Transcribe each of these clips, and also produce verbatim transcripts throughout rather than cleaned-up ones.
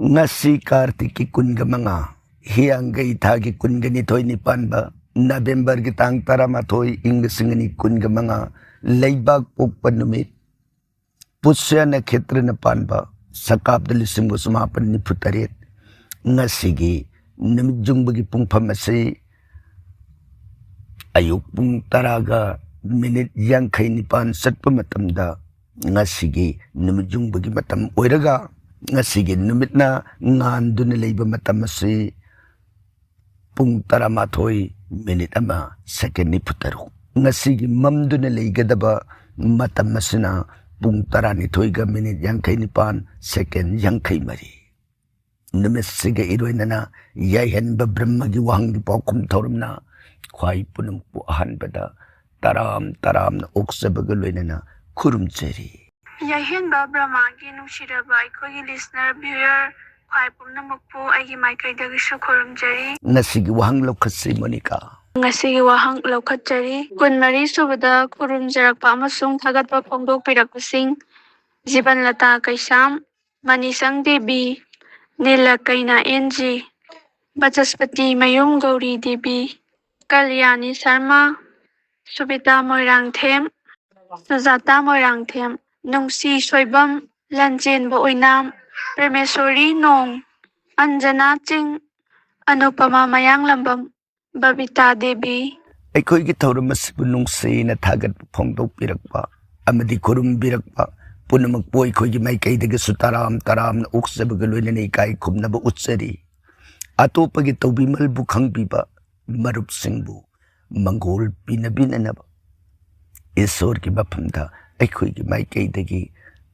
ꯉꯁꯤ ꯀꯥꯔꯇꯤꯛꯀꯤ ꯀꯨꯟꯒ ꯃꯉꯥ, ꯍꯤꯌꯥꯡꯒꯩ ꯊꯥꯒꯤ ꯀꯨꯟꯒ ꯅꯤꯊꯣꯏꯅꯤ ꯄꯥꯟꯕ, ꯅꯕꯦꯝꯕꯔꯒꯤ ꯇꯥꯡ ꯇꯔꯥꯃꯥꯊꯣꯏ, ꯏꯪ ꯂꯤꯁꯤꯡ ꯑꯅꯤ ꯀꯨꯟꯒ ꯃꯉꯥ, ꯂꯩꯕꯥꯛ ꯄꯣꯛꯄ ꯅꯨꯃꯤꯠ, ꯄꯨꯁ꯭ꯌ ꯅꯈꯦꯇ꯭ꯔꯅ ꯄꯥꯟꯕ, ꯁꯀꯥꯞꯇ ꯂꯤꯁꯤꯡ ꯑꯃ ꯆꯃꯥꯄꯟ ꯅꯤꯐꯨ ꯇꯔꯦꯠ꯫ ꯉꯁꯤꯒꯤ ꯅꯨꯃꯤꯠ ꯌꯨꯡꯕꯒꯤ ꯄꯨꯡꯐꯝ ꯑꯁꯤ ꯑꯌꯨꯛ ꯄꯨꯡ ꯇꯔꯥꯒ ꯃꯤꯅꯤꯠ ꯌꯥꯡꯈꯩ ꯅꯤꯄꯥꯟ ꯆꯠꯄ ꯃꯇꯝꯗ ꯉꯁꯤꯒꯤ ꯅꯨꯃꯤꯠ ꯌꯨꯡꯕꯒꯤ ꯃꯇꯝ ꯑꯣꯏꯔꯒ, ꯉꯁꯤꯒꯤ ꯅꯨꯃꯤꯠꯅ ꯉꯥꯟꯗꯨꯅ ꯂꯩꯕ ꯃꯇꯝ ꯑꯁꯤ ꯄꯨꯡ ꯇꯔꯥꯃꯥꯊꯣꯏ ꯃꯤꯅꯤꯠ ꯑꯃ ꯁꯦꯀꯦꯟ ꯅꯤꯐꯨ ꯇꯔꯨꯛ꯫ ꯉꯁꯤꯒꯤ ꯃꯝꯗꯨꯅ ꯂꯩꯒꯗꯕ ꯃꯇꯝ ꯑꯁꯤꯅ ꯄꯨꯡ ꯇꯔꯥꯅꯤꯊꯣꯏꯒ ꯃꯤꯅꯤꯠ ꯌꯥꯡꯈꯩ ꯅꯤꯄꯥꯟ ꯁꯦꯀꯦꯟ ꯌꯥꯡꯈꯩ ꯃꯔꯤ꯫ ꯅꯨꯃꯤꯠꯁꯤꯒ ꯏꯔꯣꯏꯅꯅ ꯌꯥꯏꯍꯟꯕ ꯕ꯭ꯔꯍ꯭ꯃꯒꯤ ꯋꯥꯍꯪꯒꯤ ꯄꯥꯎꯈꯨꯝ ꯊꯧꯔꯝꯅ ꯈ꯭ꯋꯥꯏ ꯄꯨꯝꯅꯃꯛꯄꯨ ꯑꯍꯥꯟꯕꯗ ꯇꯔꯥꯝ ꯇꯔꯥꯝꯅ ꯑꯣꯛꯆꯕꯒ ꯂꯣꯏꯅꯅ ꯈꯨꯔꯨꯝꯖꯔꯤ꯫ ꯌꯥꯏꯍꯦꯟꯕ ꯕ꯭ꯔꯍ꯭ꯃꯒꯤ ꯅꯨꯡꯁꯤꯔꯕ ꯑꯩꯈꯣꯏꯒꯤ listener, viewer, ꯈ꯭ꯋꯥꯏ ꯄꯨꯝꯅꯃꯛꯄꯨ ꯑꯩꯒꯤ ꯃꯥꯏꯀꯩꯗꯒꯤꯁꯨ ꯈꯨꯔꯨꯝꯖꯔꯤ꯫ ꯉꯁꯤꯒꯤ ꯋꯥꯍꯪ ꯂꯧꯈꯠꯁꯤ, ꯃꯣꯅꯤꯀꯥ꯫ ꯉꯁꯤꯒꯤ ꯋꯥꯍꯪ ꯂꯧꯈꯠꯆꯔꯤ꯫ ꯀꯨꯟꯃꯔꯤ ꯁꯨꯕꯗ ꯈꯨꯔꯨꯝꯖꯔꯛꯄ ꯑꯃꯁꯨꯡ ꯊꯥꯒꯠꯄ ꯐꯣꯡꯗꯣꯛꯄꯤꯔꯛꯄꯁꯤꯡ: ꯖꯤꯕꯟꯂꯇꯥ ꯀꯩꯁꯥꯝ, ꯃꯅꯤꯁꯪ ꯗꯦꯕꯤ, ꯅꯤꯂꯀꯩꯅ ꯑꯦꯟ ꯖꯤ, ꯕꯆꯁꯄꯇꯤ ꯃꯌꯨꯝ ꯒꯧꯔꯤ ꯗꯦꯕꯤ, ꯀꯜꯌꯥꯅꯤ ꯁꯔꯃ, ꯁꯨꯕꯤꯇꯥ ꯃꯣꯏꯔꯥꯡꯊꯦꯝ, ꯁꯨꯖꯥꯇꯥ ꯃꯣꯏꯔꯥꯡꯊꯦꯝ, ꯅꯨꯡꯁꯤ ꯁꯣꯏꯕꯝ, ꯂꯟꯆꯦꯟꯕ ꯑꯣꯏꯅꯥꯝ, ꯄ꯭ꯔꯦꯃꯦꯁꯣꯔꯤ ꯅꯣꯡ, ꯑꯟꯖꯅꯥ ꯆꯤꯡ, ꯑꯅꯨꯄꯃꯥ ꯃꯌꯥꯡꯂꯝꯕꯝ, ꯕꯕꯤꯇꯥ ꯗꯦꯕꯤ꯫ ꯑꯩꯈꯣꯏꯒꯤ ꯊꯧꯔꯝ ꯑꯁꯤꯕꯨ ꯅꯨꯡꯁꯤꯅ ꯊꯥꯒꯠꯄ ꯐꯣꯡꯗꯣꯛꯄꯤꯔꯛꯄ ꯑꯃꯗꯤ ꯈꯨꯔꯨꯝꯕꯤꯔꯛꯄ ꯄꯨꯝꯅꯃꯛꯄꯨ ꯑꯩꯈꯣꯏꯒꯤ ꯃꯥꯏꯀꯩꯗꯒꯤꯁꯨ ꯇꯔꯥꯝ ꯇꯔꯥꯝꯅ ꯑꯣꯛꯆꯕꯒ ꯂꯣꯏꯅꯅ ꯏꯀꯥꯏ ꯈꯨꯝꯅꯕ ꯎꯠꯆꯔꯤ꯫ ꯑꯇꯣꯞꯄꯒꯤ ꯇꯧꯕꯤꯃꯜꯕꯨ ꯈꯪꯕꯤꯕ ꯃꯔꯨꯞꯁꯤꯡꯕꯨ ꯃꯪꯒꯣꯜ ꯄꯤꯅꯕꯤꯅꯅꯕ ꯏꯁꯣꯔꯒꯤ ꯃꯐꯝꯗ ꯑꯩꯈꯣꯏꯒꯤ ꯃꯥꯏꯀꯩꯗꯒꯤ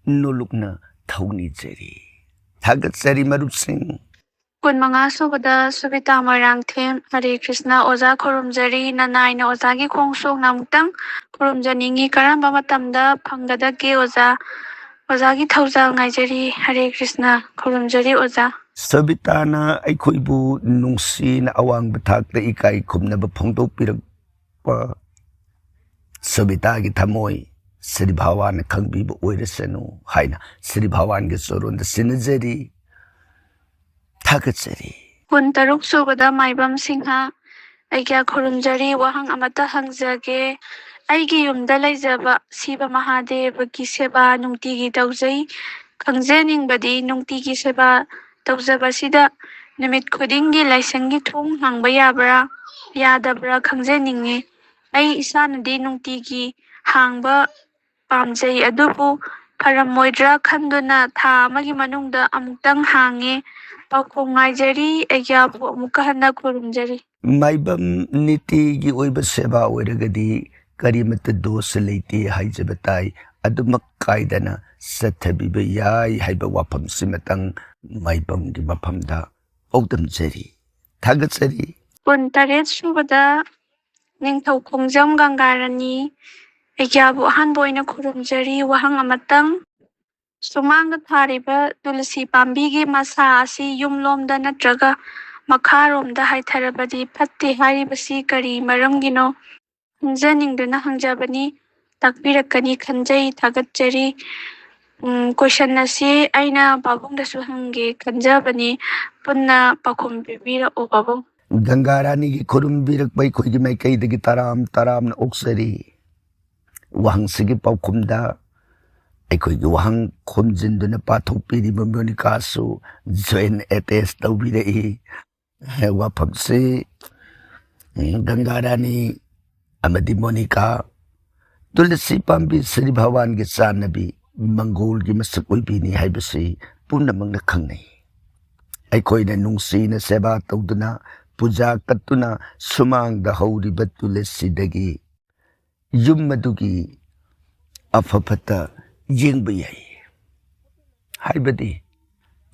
ꯅꯣꯂꯨꯛꯅ ꯊꯧꯅꯤꯖꯔꯤ꯫ ꯊꯥꯒꯠꯆꯔꯤ ꯃꯔꯨꯞꯁꯤꯡ꯫ ꯀꯨꯟꯃꯉꯥ ꯁꯨꯕꯗ ꯁꯨꯕꯤꯇꯥ ꯃꯣꯏꯔꯥꯡꯊꯦꯝ, ꯍꯔꯦ ꯀ꯭ꯔꯤꯁꯅ ꯑꯣꯖꯥ ꯈꯨꯔꯨꯝꯖꯔꯤ꯫ ꯅꯅꯥꯏꯅ ꯑꯣꯖꯥꯒꯤ ꯈꯣꯡ ꯁꯣꯛꯅ ꯑꯃꯨꯛꯇꯪ ꯈꯨꯔꯨꯝꯖꯅꯤꯡꯉꯤ꯫ ꯀꯔꯝꯕ ꯃꯇꯝꯗ ꯐꯪꯒꯗꯒꯦ ꯑꯣꯖꯥ? ꯑꯣꯖꯥꯒꯤ ꯊꯧꯖꯥꯜ ꯉꯥꯏꯖꯔꯤ꯫ ꯍꯔꯦ ꯀ꯭ꯔꯤꯁꯅ꯫ ꯈꯨꯔꯨꯝꯖꯔꯤ ꯑꯣꯖꯥ꯫ ꯁꯕꯤꯇꯥꯅ ꯑꯩꯈꯣꯏꯕꯨ ꯅꯨꯡꯁꯤꯅ ꯑꯋꯥꯡꯕ ꯊꯥꯛꯇ ꯏꯀꯥꯏ ꯈꯨꯝꯅꯕ ꯐꯣꯡꯗꯣꯛꯄꯤꯔꯛꯄ ꯁꯕꯤꯇꯥꯒꯤ ꯊꯃꯣꯏ ꯁ꯭ꯔꯤ ꯚꯒꯋꯥꯟꯅ ꯈꯪꯕꯤꯕ ꯑꯣꯏꯔꯁꯅꯨ ꯍꯥꯏꯅ ꯁ꯭ꯔꯤ ꯚꯒꯋꯥꯟꯒꯤ ꯆꯔꯣꯟꯗ ꯁꯤꯟꯅꯖꯔꯤ꯫ ꯊꯥꯒꯠꯆꯔꯤ꯫ ꯀꯨꯟꯇꯔꯨꯛ ꯁꯨꯕꯗ ꯃꯥꯏꯕꯝ ꯁꯤꯡꯍ, ꯑꯩꯒ꯭ꯌꯥ ꯈꯨꯔꯨꯝꯖꯔꯤ꯫ ꯋꯥꯍꯪ ꯑꯃꯇ ꯍꯪꯖꯒꯦ꯫ ꯑꯩꯒꯤ ꯌꯨꯝꯗ ꯂꯩꯖꯕ ꯁꯤꯕ ꯃꯍꯥꯗꯦꯕꯒꯤ ꯁꯦꯕꯥ ꯅꯨꯡꯇꯤꯒꯤ ꯇꯧꯖꯩ꯫ ꯈꯪꯖꯅꯤꯡꯕꯗꯤ ꯅꯨꯡꯇꯤꯒꯤ ꯁꯦꯕꯥ ꯇꯧꯖꯕꯁꯤꯗ ꯅꯨꯃꯤꯠ ꯈꯨꯗꯤꯡꯒꯤ ꯂꯥꯏꯁꯪꯒꯤ ꯊꯣꯡ ꯍꯥꯡꯕ ꯌꯥꯕ꯭ꯔꯥ, ꯌꯥꯗꯕ꯭ꯔꯥ ꯈꯪꯖꯅꯤꯡꯉꯤ꯫ ꯑꯩ ꯏꯁꯥꯅꯗꯤ ꯅꯨꯡꯇꯤꯒꯤ ꯍꯥꯡꯕ ꯄꯥꯝꯖꯩ, ꯑꯗꯨꯕꯨ ꯐꯔꯝꯃꯣꯏꯗ꯭ꯔꯥ ꯈꯟꯗꯨꯅ ꯊꯥ ꯑꯃꯒꯤ ꯃꯅꯨꯡꯗ ꯑꯃꯨꯛꯇꯪ ꯍꯥꯡꯉꯤ꯫ ꯄꯥꯎꯈꯨꯝ ꯉꯥꯏꯖꯔꯤ꯫ ꯑꯩꯒ꯭ꯌꯥꯕꯨ ꯑꯃꯨꯛꯀ ꯍꯟꯅ ꯈꯨꯔꯨꯝꯖꯔꯤ꯫ ꯃꯥꯏꯕꯝ, ꯅꯤꯇꯤꯒꯤ ꯑꯣꯏꯕ ꯁꯦꯕꯥ ꯑꯣꯏꯔꯒꯗꯤ ꯀꯔꯤꯃꯠꯇ ꯗꯣꯁ ꯂꯩꯇꯦ ꯍꯥꯏꯖꯕ ꯇꯥꯏ꯫ ꯑꯗꯨꯃꯛ ꯀꯥꯏꯗꯅ ꯆꯠꯊꯕꯤꯕ ꯌꯥꯏ ꯍꯥꯏꯕ ꯋꯥꯐꯝꯁꯤꯃꯇꯪ ꯃꯥꯏꯕꯝꯒꯤ ꯃꯐꯝꯗ ꯄꯥꯎꯗꯝꯖꯔꯤ꯫ ꯊꯥꯒꯠꯆꯔꯤ꯫ ꯀꯨꯟꯇꯔꯦꯠ ꯁꯨꯕꯗ ꯅꯤꯡꯊꯧ ꯈꯣꯡꯖꯝ ꯒꯪꯒꯥꯔꯥꯅꯤ, ꯑꯩꯒ꯭ꯌꯥꯕꯨ ꯑꯍꯥꯟꯕ ꯑꯣꯏꯅ ꯈꯨꯔꯨꯝꯖꯔꯤ꯫ ꯋꯥꯍꯪ ꯑꯃꯇꯪ, ꯁꯨꯃꯥꯡꯗ ꯊꯥꯔꯤꯕ ꯇꯨꯂꯁꯤ ꯄꯥꯝꯕꯤꯒꯤ ꯃꯁꯥ ꯑꯁꯤ ꯌꯨꯝꯂꯣꯝꯗ ꯅꯠꯇ꯭ꯔꯒ ꯃꯈꯥꯔꯣꯝꯗ ꯍꯥꯏꯊꯔꯕꯗꯤ ꯐꯠꯇꯦ ꯍꯥꯏꯔꯤꯕꯁꯤ ꯀꯔꯤ ꯃꯔꯝꯒꯤꯅꯣ ꯈꯪꯖꯅꯤꯡꯗꯨꯅ ꯍꯪꯖꯕꯅꯤ꯫ ꯇꯥꯛꯄꯤꯔꯛꯀꯅꯤ ꯈꯟꯖꯩ꯫ ꯊꯥꯒꯠꯆꯔꯤ꯫ ꯎꯝ, question ꯑꯁꯤ ꯑꯩꯅ ꯄꯥꯕꯨꯡꯗꯁꯨ ꯍꯪꯒꯦ ꯈꯟꯖꯕꯅꯤ꯫ ꯄꯨꯟꯅ ꯄꯥꯎꯈꯨꯝ ꯄꯤꯕꯤꯔꯛꯎ, ꯄꯥꯕꯨꯡ꯫ ꯒꯪꯒꯥ ꯔꯥꯅꯤꯒꯤ ꯈꯨꯔꯨꯝꯕꯤꯔꯛꯄ ꯑꯩꯈꯣꯏꯒꯤ ꯃꯥꯏꯀꯩꯗꯒꯤ ꯇꯔꯥꯝ ꯇꯔꯥꯝꯅ ꯑꯣꯛꯆꯔꯤ꯫ ꯋꯥꯍꯪꯁꯤꯒꯤ ꯄꯥꯎꯈꯨꯝꯗ ꯑꯩꯈꯣꯏꯒꯤ ꯋꯥꯍꯪ ꯈꯣꯝꯖꯤꯟꯗꯨꯅ ꯄꯥꯊꯣꯛꯄꯤꯔꯤꯕ ꯃꯣꯅꯤꯀꯥꯁꯨ join attach ꯇꯧꯕꯤꯔꯛꯏ꯫ ꯋꯥꯐꯝꯁꯤ, ꯎꯝ, ꯒꯪꯒꯥ ꯔꯥꯅꯤ ꯑꯃꯗꯤ ꯃꯣꯅꯤꯀꯥ, ꯇꯨꯂꯁꯤ ꯄꯥꯝꯕꯤ ꯁ꯭ꯔꯤ ꯚꯒꯋꯥꯟꯒꯤ ꯆꯥꯟꯅꯕꯤ, ꯃꯪꯒꯣꯜꯒꯤ ꯃꯁꯛ ꯑꯣꯏꯕꯤꯅꯤ ꯍꯥꯏꯕꯁꯤ ꯄꯨꯝꯅꯃꯛꯅ ꯈꯪꯅꯩ꯫ ꯑꯩꯈꯣꯏꯅ ꯅꯨꯡꯁꯤꯅ ꯁꯦꯕꯥ ꯇꯧꯗꯨꯅ, ꯄꯨꯖꯥ ꯀꯠꯇꯨꯅ ꯁꯨꯃꯥꯡꯗ ꯍꯧꯔꯤꯕ ꯇꯨꯂꯁꯤꯗꯒꯤ ꯌꯨꯝ ꯑꯗꯨꯒꯤ ꯑꯐ ꯐꯠꯇ ꯌꯦꯡꯕ ꯌꯥꯏ꯫ ꯍꯥꯏꯕꯗꯤ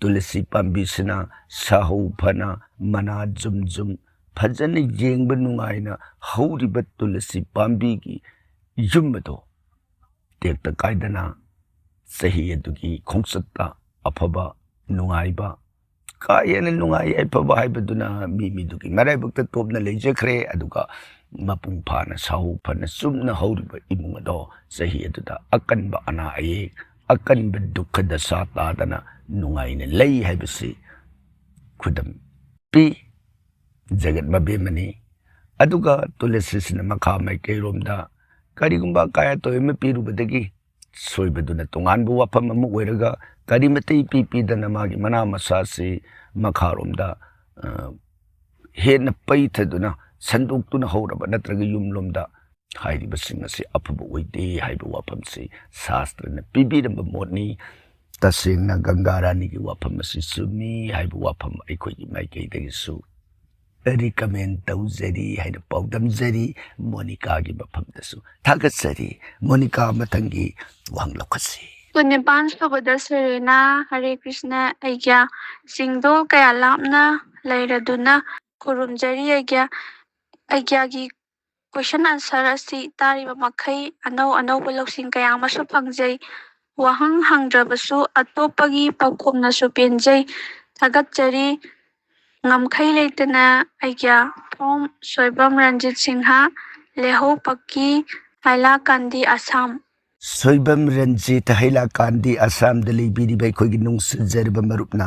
ꯇꯨꯂꯁꯤ ꯄꯥꯝꯕꯤꯁꯤꯅ ꯁꯥꯍꯧ ꯐꯅ, ꯃꯅꯥ ꯖꯨꯝ ꯖꯨꯝ ꯐꯖꯅ ꯌꯦꯡꯕ ꯅꯨꯡꯉꯥꯏꯅ ꯍꯧꯔꯤꯕ ꯇꯨꯂꯁꯤ ꯄꯥꯝꯕꯤꯒꯤ ꯌꯨꯝ ꯑꯗꯣ ꯇꯦꯛꯇ ꯀꯥꯏꯗꯅ ꯆꯍꯤ ꯑꯗꯨꯒꯤ ꯈꯣꯡꯆꯠꯇ ꯑꯐꯕ, ꯅꯨꯡꯉꯥꯏꯕ, ꯀꯥ ꯍꯦꯟꯅ ꯅꯨꯡꯉꯥꯏ ꯌꯥꯏꯐꯕ ꯍꯥꯏꯕꯗꯨꯅ ꯃꯤ ꯃꯤꯗꯨꯒꯤ ꯃꯔꯥꯏꯕꯛꯇ ꯇꯣꯞꯅ ꯂꯩꯖꯈ꯭ꯔꯦ꯫ ꯑꯗꯨꯒ ꯃꯄꯨꯡ ꯐꯥꯅ ꯁꯥꯍꯧ ꯐꯅ ꯆꯨꯝꯅ ꯍꯧꯔꯤꯕ ꯏꯃꯨꯡ ꯑꯗꯣ ꯆꯍꯤ ꯑꯗꯨꯗ ꯑꯀꯟꯕ ꯑꯅꯥ ꯑꯌꯦꯛ, ꯑꯀꯟꯕ ꯗꯨꯈ ꯗꯁꯥ ꯇꯥꯗꯅ ꯅꯨꯡꯉꯥꯏꯅ ꯂꯩ ꯍꯥꯏꯕꯁꯤ ꯈꯨꯗꯝ ꯄꯤ꯫ ꯖꯒꯠ ꯃꯕꯦꯝꯃꯅꯤ꯫ ꯑꯗꯨꯒ ꯇꯨꯂꯁꯤꯁꯤꯅ ꯃꯈꯥ ꯃꯥꯏꯀꯩꯔꯣꯝꯗ ꯀꯔꯤꯒꯨꯝꯕ ꯑꯀꯥꯏ ꯑꯇꯣꯏ ꯑꯃ ꯄꯤꯔꯨꯕꯗꯒꯤ ꯁꯣꯏꯕꯗꯨꯅ ꯇꯣꯉꯥꯟꯕ ꯋꯥꯐꯝ ꯑꯃ ꯑꯣꯏꯔꯒ ꯀꯔꯤꯃꯇ ꯏꯄꯤ ꯄꯤꯗꯅ ꯃꯥꯒꯤ ꯃꯅꯥ ꯃꯁꯥꯁꯤ ꯃꯈꯥꯔꯣꯝꯗ, ꯑ, ꯍꯦꯟꯅ ꯄꯩꯊꯗꯨꯅ ꯁꯟꯗꯣꯛꯇꯨꯅ ꯍꯧꯔꯕ ꯅꯠꯇ꯭ꯔꯒ ꯌꯨꯝꯂꯣꯝꯗ ꯍꯥꯏꯔꯤꯕꯁꯤꯡ ꯑꯁꯤ ꯑꯐꯕ ꯑꯣꯏꯗꯦ ꯍꯥꯏꯕ ꯋꯥꯐꯝꯁꯤ ꯁꯥꯁꯇ꯭ꯔꯅ ꯄꯤꯕꯤꯔꯝꯕ ꯃꯣꯠꯅꯤ꯫ ꯇꯁꯦꯡꯅ ꯒꯪꯒꯥ ꯔꯥꯅꯤꯒꯤ ꯋꯥꯐꯝ ꯑꯁꯤ ꯆꯨꯝꯃꯤ ꯍꯥꯏꯕ ꯋꯥꯐꯝ ꯑꯩꯈꯣꯏꯒꯤ ꯃꯥꯏꯀꯩꯗꯒꯤꯁꯨ recommend ꯇꯧꯖꯔꯤ ꯍꯥꯏꯅ ꯄꯥꯎꯗꯝꯖꯔꯤ꯫ ꯃꯣꯅꯤꯀꯥꯒꯤ ꯃꯐꯝꯗꯁꯨ ꯊꯥꯒꯠꯆꯔꯤ꯫ ꯃꯣꯅꯤꯀꯥ, ꯃꯊꯪꯒꯤ ꯋꯥꯍꯪ ꯂꯧꯈꯠꯁꯤ꯫ ꯀꯨꯟꯅꯤꯄꯥꯟ ꯁꯨꯕꯗ ꯁꯦꯔꯦꯅꯥ, ꯍꯔꯦ ꯀ꯭ꯔꯤꯁꯅ ꯑꯩꯒ꯭ꯌꯥ꯫ ꯆꯤꯡꯗꯣꯜ ꯀꯌꯥ ꯂꯥꯞꯅ ꯂꯩꯔꯗꯨꯅ ꯈꯨꯔꯨꯝꯖꯔꯤ ꯑꯩꯒ꯭ꯌꯥ꯫ ꯑꯩꯒ꯭ꯌꯥꯒꯤ question answer ꯑꯁꯤ ꯇꯥꯔꯤꯕ ꯃꯈꯩ ꯑꯅꯧ ꯑꯅꯧꯕ ꯂꯧꯁꯤꯡ ꯀꯌꯥ ꯑꯃꯁꯨ ꯐꯪꯖꯩ꯫ ꯋꯥꯍꯪ ꯍꯪꯗ꯭ꯔꯕꯁꯨ ꯑꯇꯣꯞꯄꯒꯤ ꯄꯥꯎꯈꯨꯝꯅꯁꯨ ꯄꯦꯟꯖꯩ꯫ ꯊꯥꯒꯠꯆꯔꯤ꯫ ꯉꯝꯈꯩ ꯂꯩꯇꯅ ꯑꯩꯒ꯭ꯌꯥ꯫ From ꯁꯣꯏꯕꯝ ꯔꯟꯖꯤꯠ ꯁꯤꯡꯍ, ꯂꯦꯍꯧ ꯄꯛꯀꯤ, ꯍꯥꯏꯂꯥꯀꯥꯟꯗꯤ, ꯑꯁꯥꯝ꯫ ꯁꯣꯏꯕꯝ ꯔꯟꯖꯤꯠ, ꯍꯩꯂꯥꯀꯥꯟꯗꯤ, ꯑꯁꯥꯝꯗ ꯂꯩꯕꯤꯔꯤꯕ ꯑꯩꯈꯣꯏꯒꯤ ꯅꯨꯡꯁꯤꯖꯔꯕ ꯃꯔꯨꯞꯅ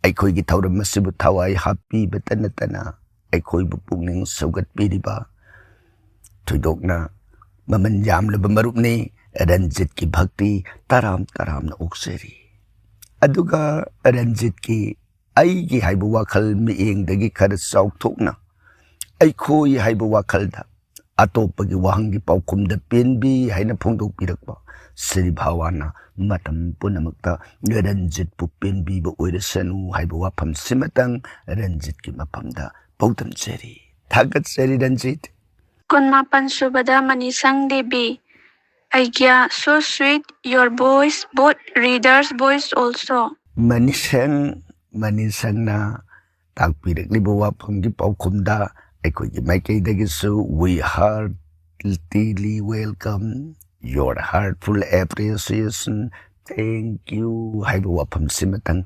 ꯑꯩꯈꯣꯏꯒꯤ ꯊꯧꯔꯝ ꯑꯁꯤꯕꯨ ꯊꯋꯥꯏ ꯍꯥꯞꯄꯤꯕꯇ ꯅꯠꯇꯅ ꯑꯩꯈꯣꯏꯕꯨ ꯄꯨꯛꯅꯤꯡ ꯁꯧꯒꯠꯄꯤꯔꯤꯕ ꯊꯣꯏꯗꯣꯛꯅ ꯃꯃꯜ ꯌꯥꯝꯂꯕ ꯃꯔꯨꯞꯅꯤ꯫ ꯔꯟꯖꯤꯠꯀꯤ ꯚꯛꯇꯤ ꯇꯔꯥꯝ ꯇꯔꯥꯝꯅ ꯑꯣꯛꯆꯔꯤ꯫ ꯑꯗꯨꯒ ꯔꯟꯖꯤꯠꯀꯤ ꯑꯩꯒꯤ ꯍꯥꯏꯕ ꯋꯥꯈꯜ ꯃꯤꯠꯌꯦꯡꯗꯒꯤ ꯈꯔ ꯆꯥꯎꯊꯣꯛꯅ ꯑꯩꯈꯣꯏ ꯍꯥꯏꯕ ꯋꯥꯈꯜꯗ ꯑꯇꯣꯞꯄꯒꯤ ꯋꯥꯍꯪꯒꯤ ꯄꯥꯎꯈꯨꯝꯗ ꯄꯦꯟꯕꯤ ꯍꯥꯏꯅ ꯐꯣꯡꯗꯣꯛꯄꯤꯔꯛꯄ ꯁ꯭ꯔꯤ ꯚꯥꯋꯥꯅ ꯃꯇꯝ ꯄꯨꯝꯅꯃꯛꯇ ꯔꯟꯖꯤꯠꯄꯨ ꯄꯦꯟꯕꯤꯕ ꯑꯣꯏꯔꯁꯅꯨ ꯍꯥꯏꯕ ꯋꯥꯐꯝꯁꯤꯃꯇꯪ ꯔꯟꯖꯤꯠꯀꯤ ꯃꯐꯝꯗ ꯄꯥꯎꯗꯝꯖꯔꯤ꯫ ꯊꯥꯒꯠꯆꯔꯤ ꯔꯟꯖꯤꯠ꯫ ꯀꯨꯟꯃꯥꯄꯟ ꯁꯨꯕꯗ ꯃꯅꯤꯁꯪ Devi. ꯑꯩꯒ꯭ꯌꯥ, so sweet your voice, both readers' voice also꯫ ꯃꯅꯤꯁꯪ, ꯃꯅꯤꯁꯪꯅ ꯇꯥꯛꯄꯤꯔꯛꯂꯤꯕ ꯋꯥꯐꯝꯒꯤ ꯄꯥꯎꯈꯨꯝꯗ ꯑꯩꯈꯣꯏꯒꯤ ꯃꯥꯏꯀꯩꯗꯒꯤꯁꯨ we heartily welcome your heartful appreciation, thank you ꯍꯥꯏꯕ ꯋꯥꯐꯝꯁꯤꯃꯇꯪ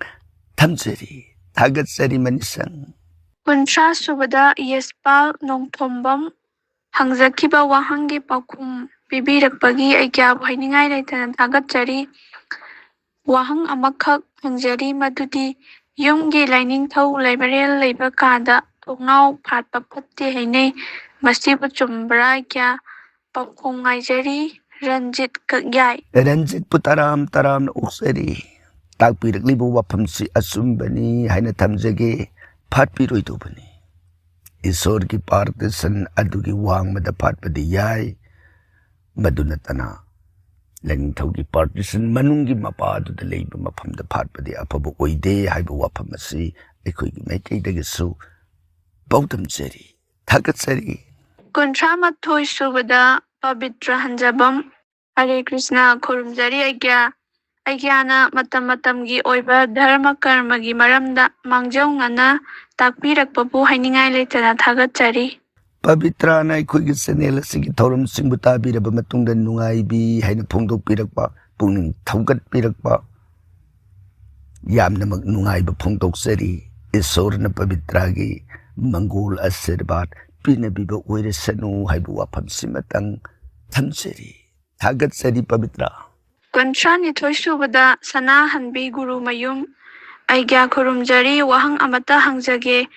ꯊꯝꯖꯔꯤ꯫ ꯊꯥꯒꯠꯆꯔꯤ ꯃꯅꯤꯁꯪ꯫ ꯀꯨꯟꯊ꯭ꯔꯥ ꯁꯨꯕꯗ ꯌꯦꯁꯄꯥꯜ ꯅꯣꯡꯊꯣꯝꯕꯝ꯫ ꯍꯪꯖꯈꯤꯕ ꯋꯥꯍꯪꯒꯤ ꯄꯥꯎꯈꯨꯝ ꯄꯤꯕꯤꯔꯛꯄꯒꯤ ꯑꯩꯒ꯭ꯌꯥꯕꯨ ꯍꯥꯏꯅꯤꯡꯉꯥꯏ ꯂꯩꯇꯅ ꯊꯥꯒꯠꯆꯔꯤ꯫ ꯋꯥꯍꯪ ꯑꯃꯈꯛ ꯍꯪꯖꯔꯤ, ꯃꯗꯨꯗꯤ ꯌꯨꯝꯒꯤ ꯂꯥꯏꯅꯤꯡꯊꯧ ꯂꯥꯏꯕꯔꯦꯜ ꯂꯩꯕ ꯀꯥꯗ ꯊꯣꯡꯅꯥꯎ ꯐꯥꯠꯄ ꯐꯠꯇꯦ ꯍꯥꯏꯅꯩ꯫ ꯃꯁꯤꯕꯨ ꯆꯨꯝꯕ꯭ꯔꯥ? ꯑꯩꯒ꯭ꯌꯥ ꯄꯥꯎꯈꯨꯝ ꯉꯥꯏꯖꯔꯤ꯫ ꯔꯟꯖꯤꯠ ꯀꯛꯌꯥꯏ꯫ ꯔꯟꯖꯤꯠꯄꯨ ꯇꯔꯥꯝ ꯇꯔꯥꯝꯅ ꯑꯣꯛꯆꯔꯤ꯫ ꯇꯥꯛꯄꯤꯔꯛꯂꯤꯕ ꯋꯥꯐꯝꯁꯤ ꯑꯆꯨꯝꯕꯅꯤ ꯍꯥꯏꯅ ꯊꯝꯖꯒꯦ꯫ ꯐꯥꯠꯄꯤꯔꯣꯏꯗꯧꯕꯅꯤ꯫ ꯏꯁꯣꯔꯒꯤ ꯄꯥꯔꯇꯤꯁꯟ ꯑꯗꯨꯒꯤ ꯋꯥꯡꯃꯗ ꯐꯥꯠꯄꯗꯤ ꯌꯥꯏ꯫ ꯃꯗꯨ ꯅꯠꯇꯅ ꯂꯥꯏꯅꯤꯡꯊꯧꯒꯤ ꯄꯥꯔꯇꯤꯁꯟ ꯃꯅꯨꯡꯒꯤ ꯃꯄꯥꯗꯨꯗ ꯂꯩꯕ ꯃꯐꯝꯗ ꯐꯥꯠꯄꯗꯤ ꯑꯐꯕ ꯑꯣꯏꯗꯦ ꯍꯥꯏꯕ ꯋꯥꯐꯝ ꯑꯁꯤ ꯑꯩꯈꯣꯏꯒꯤ ꯃꯥꯏꯀꯩꯗꯒꯤꯁꯨ ꯄꯥꯎꯗꯝꯖꯔꯤ꯫ ꯊꯥꯒꯠꯆꯔꯤ꯫ ꯀꯨꯟꯊ꯭ꯔꯥ ꯃꯥꯊꯣꯏ ꯁꯨꯕꯗ ꯄꯕꯤꯇ꯭ꯔ ꯍꯟꯖꯕꯝ꯫ ꯍꯔꯦ ꯀ꯭ꯔꯤꯁꯅ, ꯈꯨꯔꯨꯝꯖꯔꯤ ꯑꯩꯒ꯭ꯌꯥ꯫ ꯑꯩꯒ꯭ꯌꯥꯅ ꯃꯇꯝ ꯃꯇꯝꯒꯤ ꯑꯣꯏꯕ ꯙꯔꯃ ꯀꯔꯃꯒꯤ ꯃꯔꯝꯗ ꯃꯥꯡꯖꯧꯅꯅ ꯇꯥꯛꯄꯤꯔꯛꯄꯕꯨ ꯍꯥꯏꯅꯤꯡꯉꯥꯏ ꯂꯩꯇꯅ ꯊꯥꯒꯠꯆꯔꯤ꯫ ꯄꯕꯤꯇ꯭ꯔꯥꯅ ꯑꯩꯈꯣꯏꯒꯤ ꯆꯦꯅꯦꯜ ꯑꯁꯤꯒꯤ ꯊꯧꯔꯝꯁꯤꯡꯕꯨ ꯇꯥꯕꯤꯔꯕ ꯃꯇꯨꯡꯗ ꯅꯨꯡꯉꯥꯏꯕꯤ ꯍꯥꯏꯅ ꯐꯣꯡꯗꯣꯛꯄꯤꯔꯛꯄ, ꯄꯨꯛꯅꯤꯡ ꯊꯧꯒꯠꯄꯤꯔꯛꯄ, ꯌꯥꯝꯅꯃꯛ ꯅꯨꯡꯉꯥꯏꯕ ꯐꯣꯡꯗꯣꯛꯆꯔꯤ꯫ ꯏꯁꯣꯔꯅ ꯄꯕꯤꯇ꯭ꯔꯥꯒꯤ ꯃꯪꯒꯣꯜ ꯑꯁꯤꯔꯕꯥꯗ ꯄꯤꯅꯕꯤꯕ ꯑꯣꯏꯔꯁꯅꯨ ꯍꯥꯏꯕ ꯋꯥꯐꯝꯁꯤꯃꯇꯪ ꯊꯝꯖꯔꯤ꯫ ꯊꯥꯒꯠꯆꯔꯤ ꯄꯕꯤꯇ꯭ꯔꯥ꯫ ꯀꯨꯟꯊ꯭ꯔꯥ ꯅꯤꯊꯣꯏ ꯁꯨꯕꯗ ꯁꯅꯥꯍꯟꯕꯤ ꯒꯨꯔꯨꯃꯌꯨꯝ꯫ ꯑꯩꯒ꯭ꯌꯥ ꯈꯨꯔꯨꯝꯖꯔꯤ, ꯋꯥꯍꯪ ꯑꯃꯇ ꯍꯪꯖꯒꯦ꯫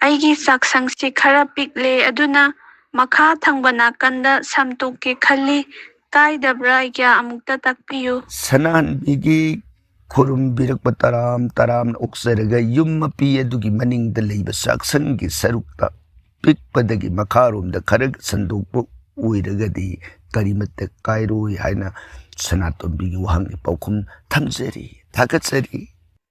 ꯑꯩꯒꯤ ꯆꯥꯛꯁꯪꯁꯤ ꯈꯔ ꯄꯤꯛꯂꯦ, ꯑꯗꯨꯅ ꯃꯈꯥ ꯊꯪꯕ ꯅꯥꯀꯟꯗ ꯁꯝꯇꯣꯛꯀꯦ ꯈꯜꯂꯤ꯫ ꯀꯥꯏꯗꯕ꯭ꯔꯥ ꯑꯩꯒ꯭ꯌꯥ? ꯑꯃꯨꯛꯇ ꯇꯥꯛꯄꯤꯌꯨ꯫ ꯁꯅꯥꯍꯟꯕꯤꯒꯤ ꯈꯨꯔꯨꯝꯕꯤꯔꯛꯄ ꯇꯔꯥꯝ ꯇꯔꯥꯝꯅ ꯑꯣꯛꯆꯔꯒ, ꯌꯨꯝ ꯃꯄꯤ ꯑꯗꯨꯒꯤ ꯃꯅꯤꯡꯗ ꯂꯩꯕ ꯆꯥꯛꯁꯪꯒꯤ ꯁꯔꯨꯛꯇ ꯄꯤꯛꯄꯗꯒꯤ ꯃꯈꯥꯔꯣꯝꯗ ꯈꯔ ꯁꯟꯗꯣꯛꯄ ꯑꯣꯏꯔꯒꯗꯤ ꯀꯔꯤꯃꯠꯇ ꯀꯥꯏꯔꯣꯏ ꯍꯥꯏꯅ ꯁꯅꯥꯇꯣꯝꯕꯤꯒꯤ ꯋꯥꯍꯪꯒꯤ ꯄꯥꯎꯈꯨꯝ ꯊꯝꯖꯔꯤ꯫ ꯊꯥꯒꯠꯆꯔꯤ꯫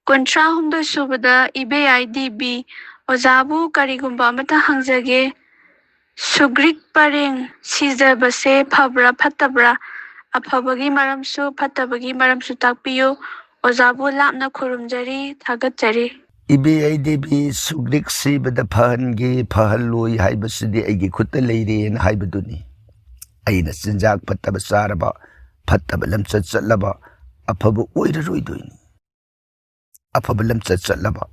ꯀꯨꯟꯊ꯭ꯔꯥ ꯍꯨꯝꯗꯣꯏ ꯁꯨꯕꯗ ꯏꯕꯦꯌꯥꯏ ꯗꯦꯕꯤ꯫ ꯑꯣꯖꯥꯕꯨ ꯀꯔꯤꯒꯨꯝꯕ ꯑꯃꯇ ꯍꯪꯖꯒꯦ꯫ ꯁꯨꯒ꯭ꯔꯤꯛ ꯄꯔꯦꯡ ꯁꯤꯖꯕꯁꯦ ꯐꯕ꯭ꯔꯥ ꯐꯠꯇꯕ꯭ꯔꯥ? ꯑꯐꯕꯒꯤ ꯃꯔꯝꯁꯨ ꯐꯠꯇꯕꯒꯤ ꯃꯔꯝꯁꯨ ꯇꯥꯛꯄꯤꯌꯨ꯫ ꯑꯣꯖꯥꯕꯨ ꯂꯥꯞꯅ ꯈꯨꯔꯨꯝꯖꯔꯤ, ꯊꯥꯒꯠꯆꯔꯤ꯫ ꯏꯕꯦꯌꯥꯏ ꯗꯦꯕꯤ, ꯁꯨꯒ꯭ꯔꯤꯛ ꯁꯤꯕꯗ ꯐꯍꯟꯒꯦ ꯐꯍꯜꯂꯣꯏ ꯍꯥꯏꯕꯁꯤꯗꯤ ꯑꯩꯒꯤ ꯈꯨꯠꯇ ꯂꯩꯔꯦꯅ ꯍꯥꯏꯕꯗꯨꯅꯤ꯫ ꯑꯩꯅ ꯆꯤꯟꯖꯥꯛ ꯐꯠꯇꯕ ꯆꯥꯔꯕ, ꯐꯠꯇꯕ ꯂꯝꯆꯠ ꯆꯠꯂꯕ, ꯑꯐꯕ ꯑꯣꯏꯔꯔꯣꯏꯗꯣꯏꯅꯤ꯫ ꯑꯐꯕ ꯂꯝꯆꯠ ꯆꯠꯂꯕ,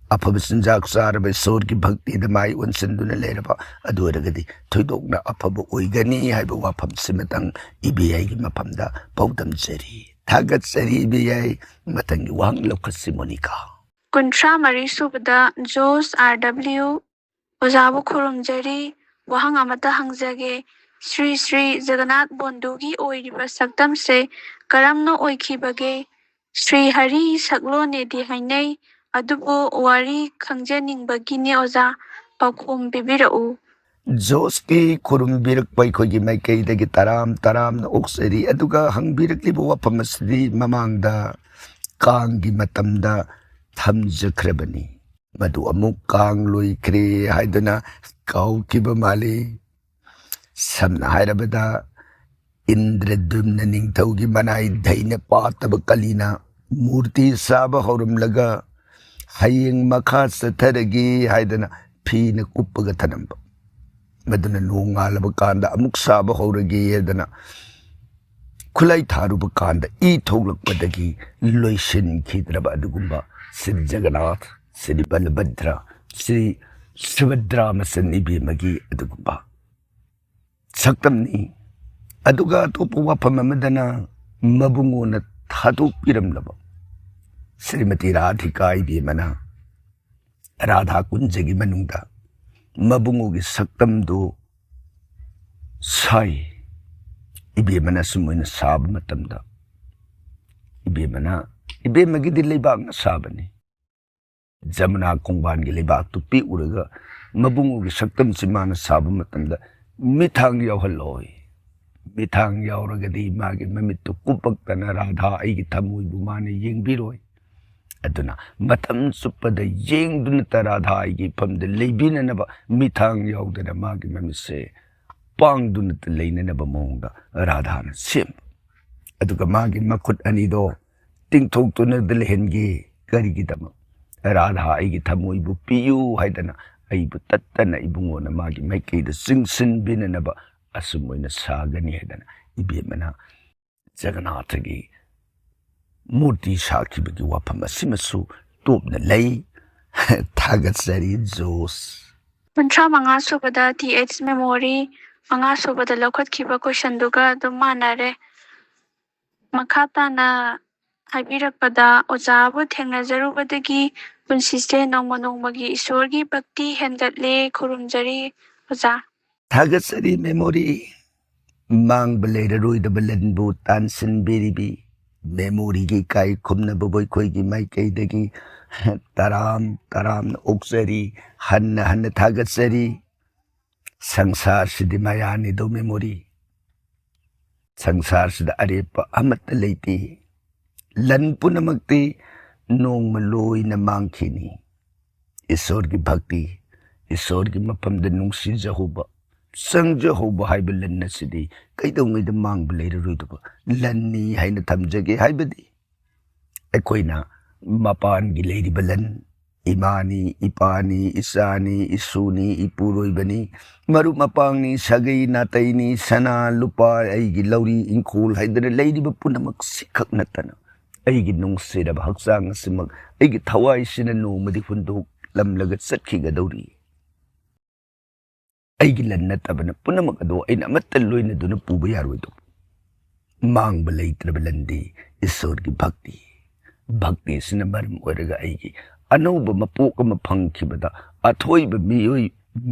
ꯑꯐꯕ ꯆꯤꯟꯖꯥꯛ ꯆꯥꯔꯕ, ꯏꯁꯣꯔꯒꯤ ꯚꯛꯇꯤꯗ ꯃꯥꯏ ꯑꯣꯟꯁꯤꯟꯗꯨꯅ ꯂꯩꯔꯕ, ꯑꯗꯨ ꯑꯣꯏꯔꯒꯗꯤ ꯊꯣꯏꯗꯣꯛꯅ ꯑꯐꯕ ꯑꯣꯏꯒꯅꯤ ꯍꯥꯏꯕ ꯋꯥꯐꯝꯁꯤꯃꯇꯪ ꯏꯕꯦꯌꯥꯏꯒꯤ ꯃꯐꯝꯗ ꯄꯥꯎꯗꯝꯖꯔꯤ꯫ ꯊꯥꯒꯠꯆꯔꯤ ꯏꯕꯦꯌꯥꯏ꯫ ꯃꯊꯪꯒꯤ ꯋꯥꯍꯪ ꯂꯧꯈꯠꯁꯤ ꯃꯣꯅꯤꯀꯥ꯫ ꯀꯨꯟꯊ꯭ꯔꯥ ꯃꯔꯤ ꯁꯨꯕꯗ ꯖꯣꯁ ꯑꯥꯔ ꯗꯕ꯭ꯂꯤꯎ꯫ ꯑꯣꯖꯥꯕꯨ ꯈꯨꯔꯨꯝꯖꯔꯤ꯫ ꯋꯥꯍꯪ ꯑꯃꯇ ꯍꯪꯖꯒꯦ꯫ ꯁ꯭ꯔꯤ ꯁ꯭ꯔꯤ ꯖꯒꯅꯥꯊ ꯕꯣꯟꯗꯨꯒꯤ ꯑꯣꯏꯔꯤꯕ ꯁꯛꯇꯝꯁꯦ ꯀꯔꯝꯅ ꯑꯣꯏꯈꯤꯕꯒꯦ? ꯁ꯭ꯔꯤ ꯍꯔꯤ ꯁꯛꯂꯣꯟꯅꯦꯗꯤ ꯍꯥꯏꯅꯩ, ꯑꯗꯨꯕꯨ ꯋꯥꯔꯤ ꯈꯪꯖꯅꯤꯡꯕꯒꯤꯅꯦ ꯑꯣꯖꯥ, ꯄꯥꯎꯈꯨꯝ ꯄꯤꯕꯤꯔꯛꯎ꯫ ꯖꯣꯁꯀꯤ ꯈꯨꯔꯨꯝꯕꯤꯔꯛꯄ ꯑꯩꯈꯣꯏꯒꯤ ꯃꯥꯏꯀꯩꯗꯒꯤ ꯇꯔꯥꯝ ꯇꯔꯥꯝꯅ ꯑꯣꯛꯆꯔꯤ꯫ ꯑꯗꯨꯒ ꯍꯪꯕꯤꯔꯛꯂꯤꯕ ꯋꯥꯐꯝ ꯑꯁꯤꯗꯤ ꯃꯃꯥꯡꯗ ꯀꯥꯡꯒꯤ ꯃꯇꯝꯗ ꯊꯝꯖꯈ꯭ꯔꯕꯅꯤ꯫ ꯃꯗꯨ ꯑꯃꯨꯛ ꯀꯥꯡ ꯂꯣꯏꯈ꯭ꯔꯦ ꯍꯥꯏꯗꯨꯅ ꯀꯥꯎꯈꯤꯕ ꯃꯥꯜꯂꯤ꯫ ꯁꯝꯅ ꯍꯥꯏꯔꯕꯗ, ꯏꯟꯗ꯭ꯔꯗ꯭ꯌꯨꯝꯅ ꯅꯤꯡꯊꯧꯒꯤ ꯃꯅꯥꯏ ꯙꯩꯅ ꯄꯥꯠꯇꯕ ꯀꯂꯤꯅ ꯃꯨꯔꯇꯤ ꯁꯥꯕ ꯍꯧꯔꯝꯂꯒ, ꯍꯌꯦꯡ ꯃꯈꯥ ꯆꯠꯊꯔꯒꯦ ꯍꯥꯏꯗꯅ ꯐꯤꯅ ꯀꯨꯞꯄꯒ ꯊꯅꯝꯕ꯫ ꯃꯗꯨꯅ ꯅꯣꯡꯉꯥꯜꯂꯕ ꯀꯥꯟꯗ ꯑꯃꯨꯛ ꯁꯥꯕ ꯍꯧꯔꯒꯦ ꯍꯥꯏꯗꯅ ꯈꯨꯠꯂꯥꯏ ꯊꯥꯔꯨꯕ ꯀꯥꯟꯗ ꯏ ꯊꯣꯛꯂꯛꯄꯗꯒꯤ ꯂꯣꯏꯁꯤꯟꯈꯤꯗ꯭ꯔꯕ ꯑꯗꯨꯒꯨꯝꯕ ꯁ꯭ꯔꯤ ꯖꯒꯟꯅꯥꯊ, ꯁ꯭ꯔꯤ ꯕꯂꯚꯗ꯭ꯔ, ꯁ꯭ꯔꯤ ꯁꯨꯚꯗ꯭ꯔꯥ ꯃꯆꯟ ꯏꯕꯦꯝꯃꯒꯤ ꯑꯗꯨꯒꯨꯝꯕ ꯁꯛꯇꯝꯅꯤ꯫ ꯑꯗꯨꯒ ꯑꯇꯣꯞꯄ ꯋꯥꯐꯝ ꯑꯃꯗꯅ, ꯃꯕꯨꯡꯉꯣꯅ ꯊꯥꯗꯣꯛꯄꯤꯔꯝꯂꯕ ꯁ꯭ꯔꯤꯃꯇꯤ ꯔꯥꯙꯤꯀꯥ ꯏꯕꯦꯝꯃꯅ ꯔꯥꯙꯥ ꯀꯨꯟꯖꯒꯤ ꯃꯅꯨꯡꯗ ꯃꯕꯨꯡꯉꯣꯒꯤ ꯁꯛꯇꯝꯗꯨ ꯁꯥꯏ꯫ ꯏꯕꯦꯝꯃꯅ ꯑꯁꯨꯝ ꯑꯣꯏꯅ ꯁꯥꯕ ꯃꯇꯝꯗ, ꯏꯕꯦꯝꯃꯅ, ꯏꯕꯦꯝꯃꯒꯤꯗꯤ ꯂꯩꯕꯥꯛꯅ ꯁꯥꯕꯅꯤ꯫ ꯖꯃꯨꯅꯥ ꯈꯣꯡꯕꯥꯟꯒꯤ ꯂꯩꯕꯥꯛꯇꯨ ꯄꯤꯛꯎꯔꯒ ꯃꯕꯨꯡꯉꯣꯒꯤ ꯁꯛꯇꯝꯁꯤ ꯃꯥꯅ ꯁꯥꯕ ꯃꯇꯝꯗ ꯃꯤꯠꯊꯥꯡ ꯌꯥꯎꯍꯜꯂꯣꯏ꯫ ꯃꯤꯠꯊꯥꯡ ꯌꯥꯎꯔꯒꯗꯤ ꯃꯥꯒꯤ ꯃꯃꯤꯠꯇꯨ ꯀꯨꯞꯄꯛꯇꯅ ꯔꯥꯙꯥ ꯑꯩꯒꯤ ꯊꯃꯣꯏꯕꯨ ꯃꯥꯅ ꯌꯦꯡꯕꯤꯔꯣꯏ꯫ ꯑꯗꯨꯅ ꯃꯇꯝ ꯆꯨꯞꯄꯗ ꯌꯦꯡꯗꯨꯅꯇ ꯔꯥꯙꯥ ꯑꯩꯒꯤ ꯏꯐꯝꯗ ꯂꯩꯕꯤꯅꯅꯕ ꯃꯤꯠꯊꯥꯡ ꯌꯥꯎꯗꯅ ꯃꯥꯒꯤ ꯃꯃꯤꯠꯁꯦ ꯄꯥꯡꯗꯨꯅꯇ ꯂꯩꯅꯅꯕ ꯃꯑꯣꯡꯗ ꯔꯥꯙꯥꯅ ꯁꯦꯝꯕ꯫ ꯑꯗꯨꯒ ꯃꯥꯒꯤ ꯃꯈꯨꯠ ꯑꯅꯤꯗꯣ ꯇꯤꯡꯊꯣꯛꯇꯨꯅꯗ ꯂꯩꯍꯟꯒꯦ꯫ ꯀꯔꯤꯒꯤꯗꯃꯛ? "ꯔꯥꯙꯥ, ꯑꯩꯒꯤ ꯊꯃꯣꯏꯕꯨ ꯄꯤꯌꯨ" ꯍꯥꯏꯗꯅ ꯑꯩꯕꯨ ꯇꯠꯇꯅ ꯏꯕꯨꯡꯉꯣꯅ ꯃꯥꯒꯤ ꯃꯥꯏꯀꯩꯗ ꯆꯤꯡꯁꯤꯟꯕꯤꯅꯅꯕ ꯑꯁꯨꯝ ꯑꯣꯏꯅ ꯁꯥꯒꯅꯤ ꯍꯥꯏꯗꯅ ꯏꯕꯦꯝꯃꯅ ꯖꯒꯟꯅꯥꯊꯒꯤ ꯃꯨꯔꯇꯤ ꯁꯥꯈꯤꯕꯒꯤ ꯋꯥꯐꯝ ꯑꯁꯤꯃꯁꯨ ꯇꯣꯞꯅ ꯂꯩ꯫ ꯊꯥꯒꯠꯆꯔꯤ, ꯖꯣꯁ꯫ ꯀꯨꯟꯊ꯭ꯔꯥ ꯃꯉꯥ ꯁꯨꯕꯗ ꯇꯤ ꯑꯩꯆ ꯃꯦꯃꯣꯔꯤ, ꯃꯉꯥ ꯁꯨꯕꯗ ꯂꯧꯈꯠꯈꯤꯕ ꯀꯣꯏꯁꯟꯗꯨꯒ ꯑꯗꯨꯝ ꯃꯥꯟꯅꯔꯦ꯫ ꯃꯈꯥ ꯇꯥꯅ ꯍꯥꯏꯕꯤꯔꯛꯄꯗ ꯑꯣꯖꯥꯕꯨ ꯊꯦꯡꯅꯖꯔꯨꯕꯗꯒꯤ ꯄꯨꯟꯁꯤꯁꯦ ꯅꯣꯡꯃ ꯅꯣꯡꯃꯒꯤ ꯏꯁꯣꯔꯒꯤ ꯚꯛꯇꯤ ꯍꯦꯟꯒꯠꯂꯦ꯫ ꯈꯨꯔꯨꯝꯖꯔꯤ ꯑꯣꯖꯥ꯫ ꯊꯥꯒꯠꯆꯔꯤ ꯃꯦꯃꯣꯔꯤ꯫ ꯃꯥꯡꯕ ꯂꯩꯔꯔꯣꯏꯗꯕ ꯂꯟꯕꯨ ꯇꯥꯟꯁꯤꯟꯕꯤꯔꯤꯕꯤ ꯃꯦꯃꯣꯔꯤꯒꯤ ꯏꯀꯥꯏ ꯈꯨꯝꯅꯕꯕꯨ ꯑꯩꯈꯣꯏꯒꯤ ꯃꯥꯏꯀꯩꯗꯒꯤ ꯇꯔꯥꯝ ꯇꯔꯥꯝꯅ ꯑꯣꯛꯆꯔꯤ, ꯍꯟꯅ ꯍꯟꯅ ꯊꯥꯒꯠꯆꯔꯤ꯫ ꯁꯪꯁꯥꯔꯁꯤꯗꯤ ꯃꯌꯥꯅꯤꯗꯣ ꯃꯦꯃꯣꯔꯤ꯫ ꯁꯪꯁꯥꯔꯁꯤꯗ ꯑꯔꯦꯞꯄ ꯑꯃꯠꯇ ꯂꯩꯇꯦ꯫ ꯂꯟ ꯄꯨꯝꯅꯃꯛꯇꯤ ꯅꯣꯡꯃ ꯂꯣꯏꯅ ꯃꯥꯡꯈꯤꯅꯤ꯫ ꯏꯁꯣꯔꯒꯤ ꯚꯛꯇꯤ, ꯏꯁꯣꯔꯒꯤ ꯃꯐꯝꯗ ꯅꯨꯡꯁꯤꯖꯍꯧꯕ, ꯆꯪꯖꯍꯧꯕ ꯍꯥꯏꯕ ꯂꯟ ꯑꯁꯤꯗꯤ ꯀꯩꯗꯧꯉꯩꯗ ꯃꯥꯡꯕ ꯂꯩꯔꯔꯣꯏꯗꯕ ꯂꯟꯅꯤ ꯍꯥꯏꯅ ꯊꯝꯖꯒꯦ꯫ ꯍꯥꯏꯕꯗꯤ ꯑꯩꯈꯣꯏꯅ ꯃꯄꯥꯟꯒꯤ ꯂꯩꯔꯤꯕ ꯂꯟ, ꯏꯃꯥꯅꯤ, ꯏꯄꯥꯅꯤ, ꯏꯆꯥꯅꯤ, ꯏꯁꯨꯅꯤ, ꯏꯄꯨꯔꯣꯏꯕꯅꯤ, ꯃꯔꯨꯞ ꯃꯄꯥꯡꯅꯤ, ꯁꯥꯒꯩ ꯅꯥꯇꯩꯅꯤ, ꯁꯅꯥ ꯂꯨꯄꯥ, ꯑꯩꯒꯤ ꯂꯧꯔꯤ ꯏꯪꯈꯣꯜ ꯍꯥꯏꯗꯅ ꯂꯩꯔꯤꯕ ꯄꯨꯝꯅꯃꯛ ꯁꯤꯈꯛ ꯅꯠꯇꯅ ꯑꯩꯒꯤ ꯅꯨꯡꯁꯤꯔꯕ ꯍꯛꯆꯥꯡ ꯑꯁꯤꯃꯛ ꯑꯩꯒꯤ ꯊꯋꯥꯏꯁꯤꯅ ꯅꯣꯡꯃꯗꯤ ꯍꯨꯟꯗꯣꯛꯂꯝꯂꯒ ꯆꯠꯈꯤꯒꯗꯧꯔꯤ꯫ ꯑꯩꯒꯤ ꯂꯟ ꯅꯠꯇꯕꯅ ꯄꯨꯝꯅꯃꯛ ꯑꯗꯨ ꯑꯩꯅ ꯑꯃꯠꯇ ꯂꯣꯏꯅꯗꯨꯅ ꯄꯨꯕ ꯌꯥꯔꯣꯏꯗꯧꯕ꯫ ꯃꯥꯡꯕ ꯂꯩꯇ꯭ꯔꯕ ꯂꯟꯗꯤ ꯏꯁꯣꯔꯒꯤ ꯚꯛꯇꯤ꯫ ꯚꯛꯇꯤ ꯑꯁꯤꯅ ꯃꯔꯝ ꯑꯣꯏꯔꯒ ꯑꯩꯒꯤ ꯑꯅꯧꯕ ꯃꯄꯣꯛ ꯑꯃ ꯐꯪꯈꯤꯕꯗ ꯑꯊꯣꯏꯕ ꯃꯤꯑꯣꯏ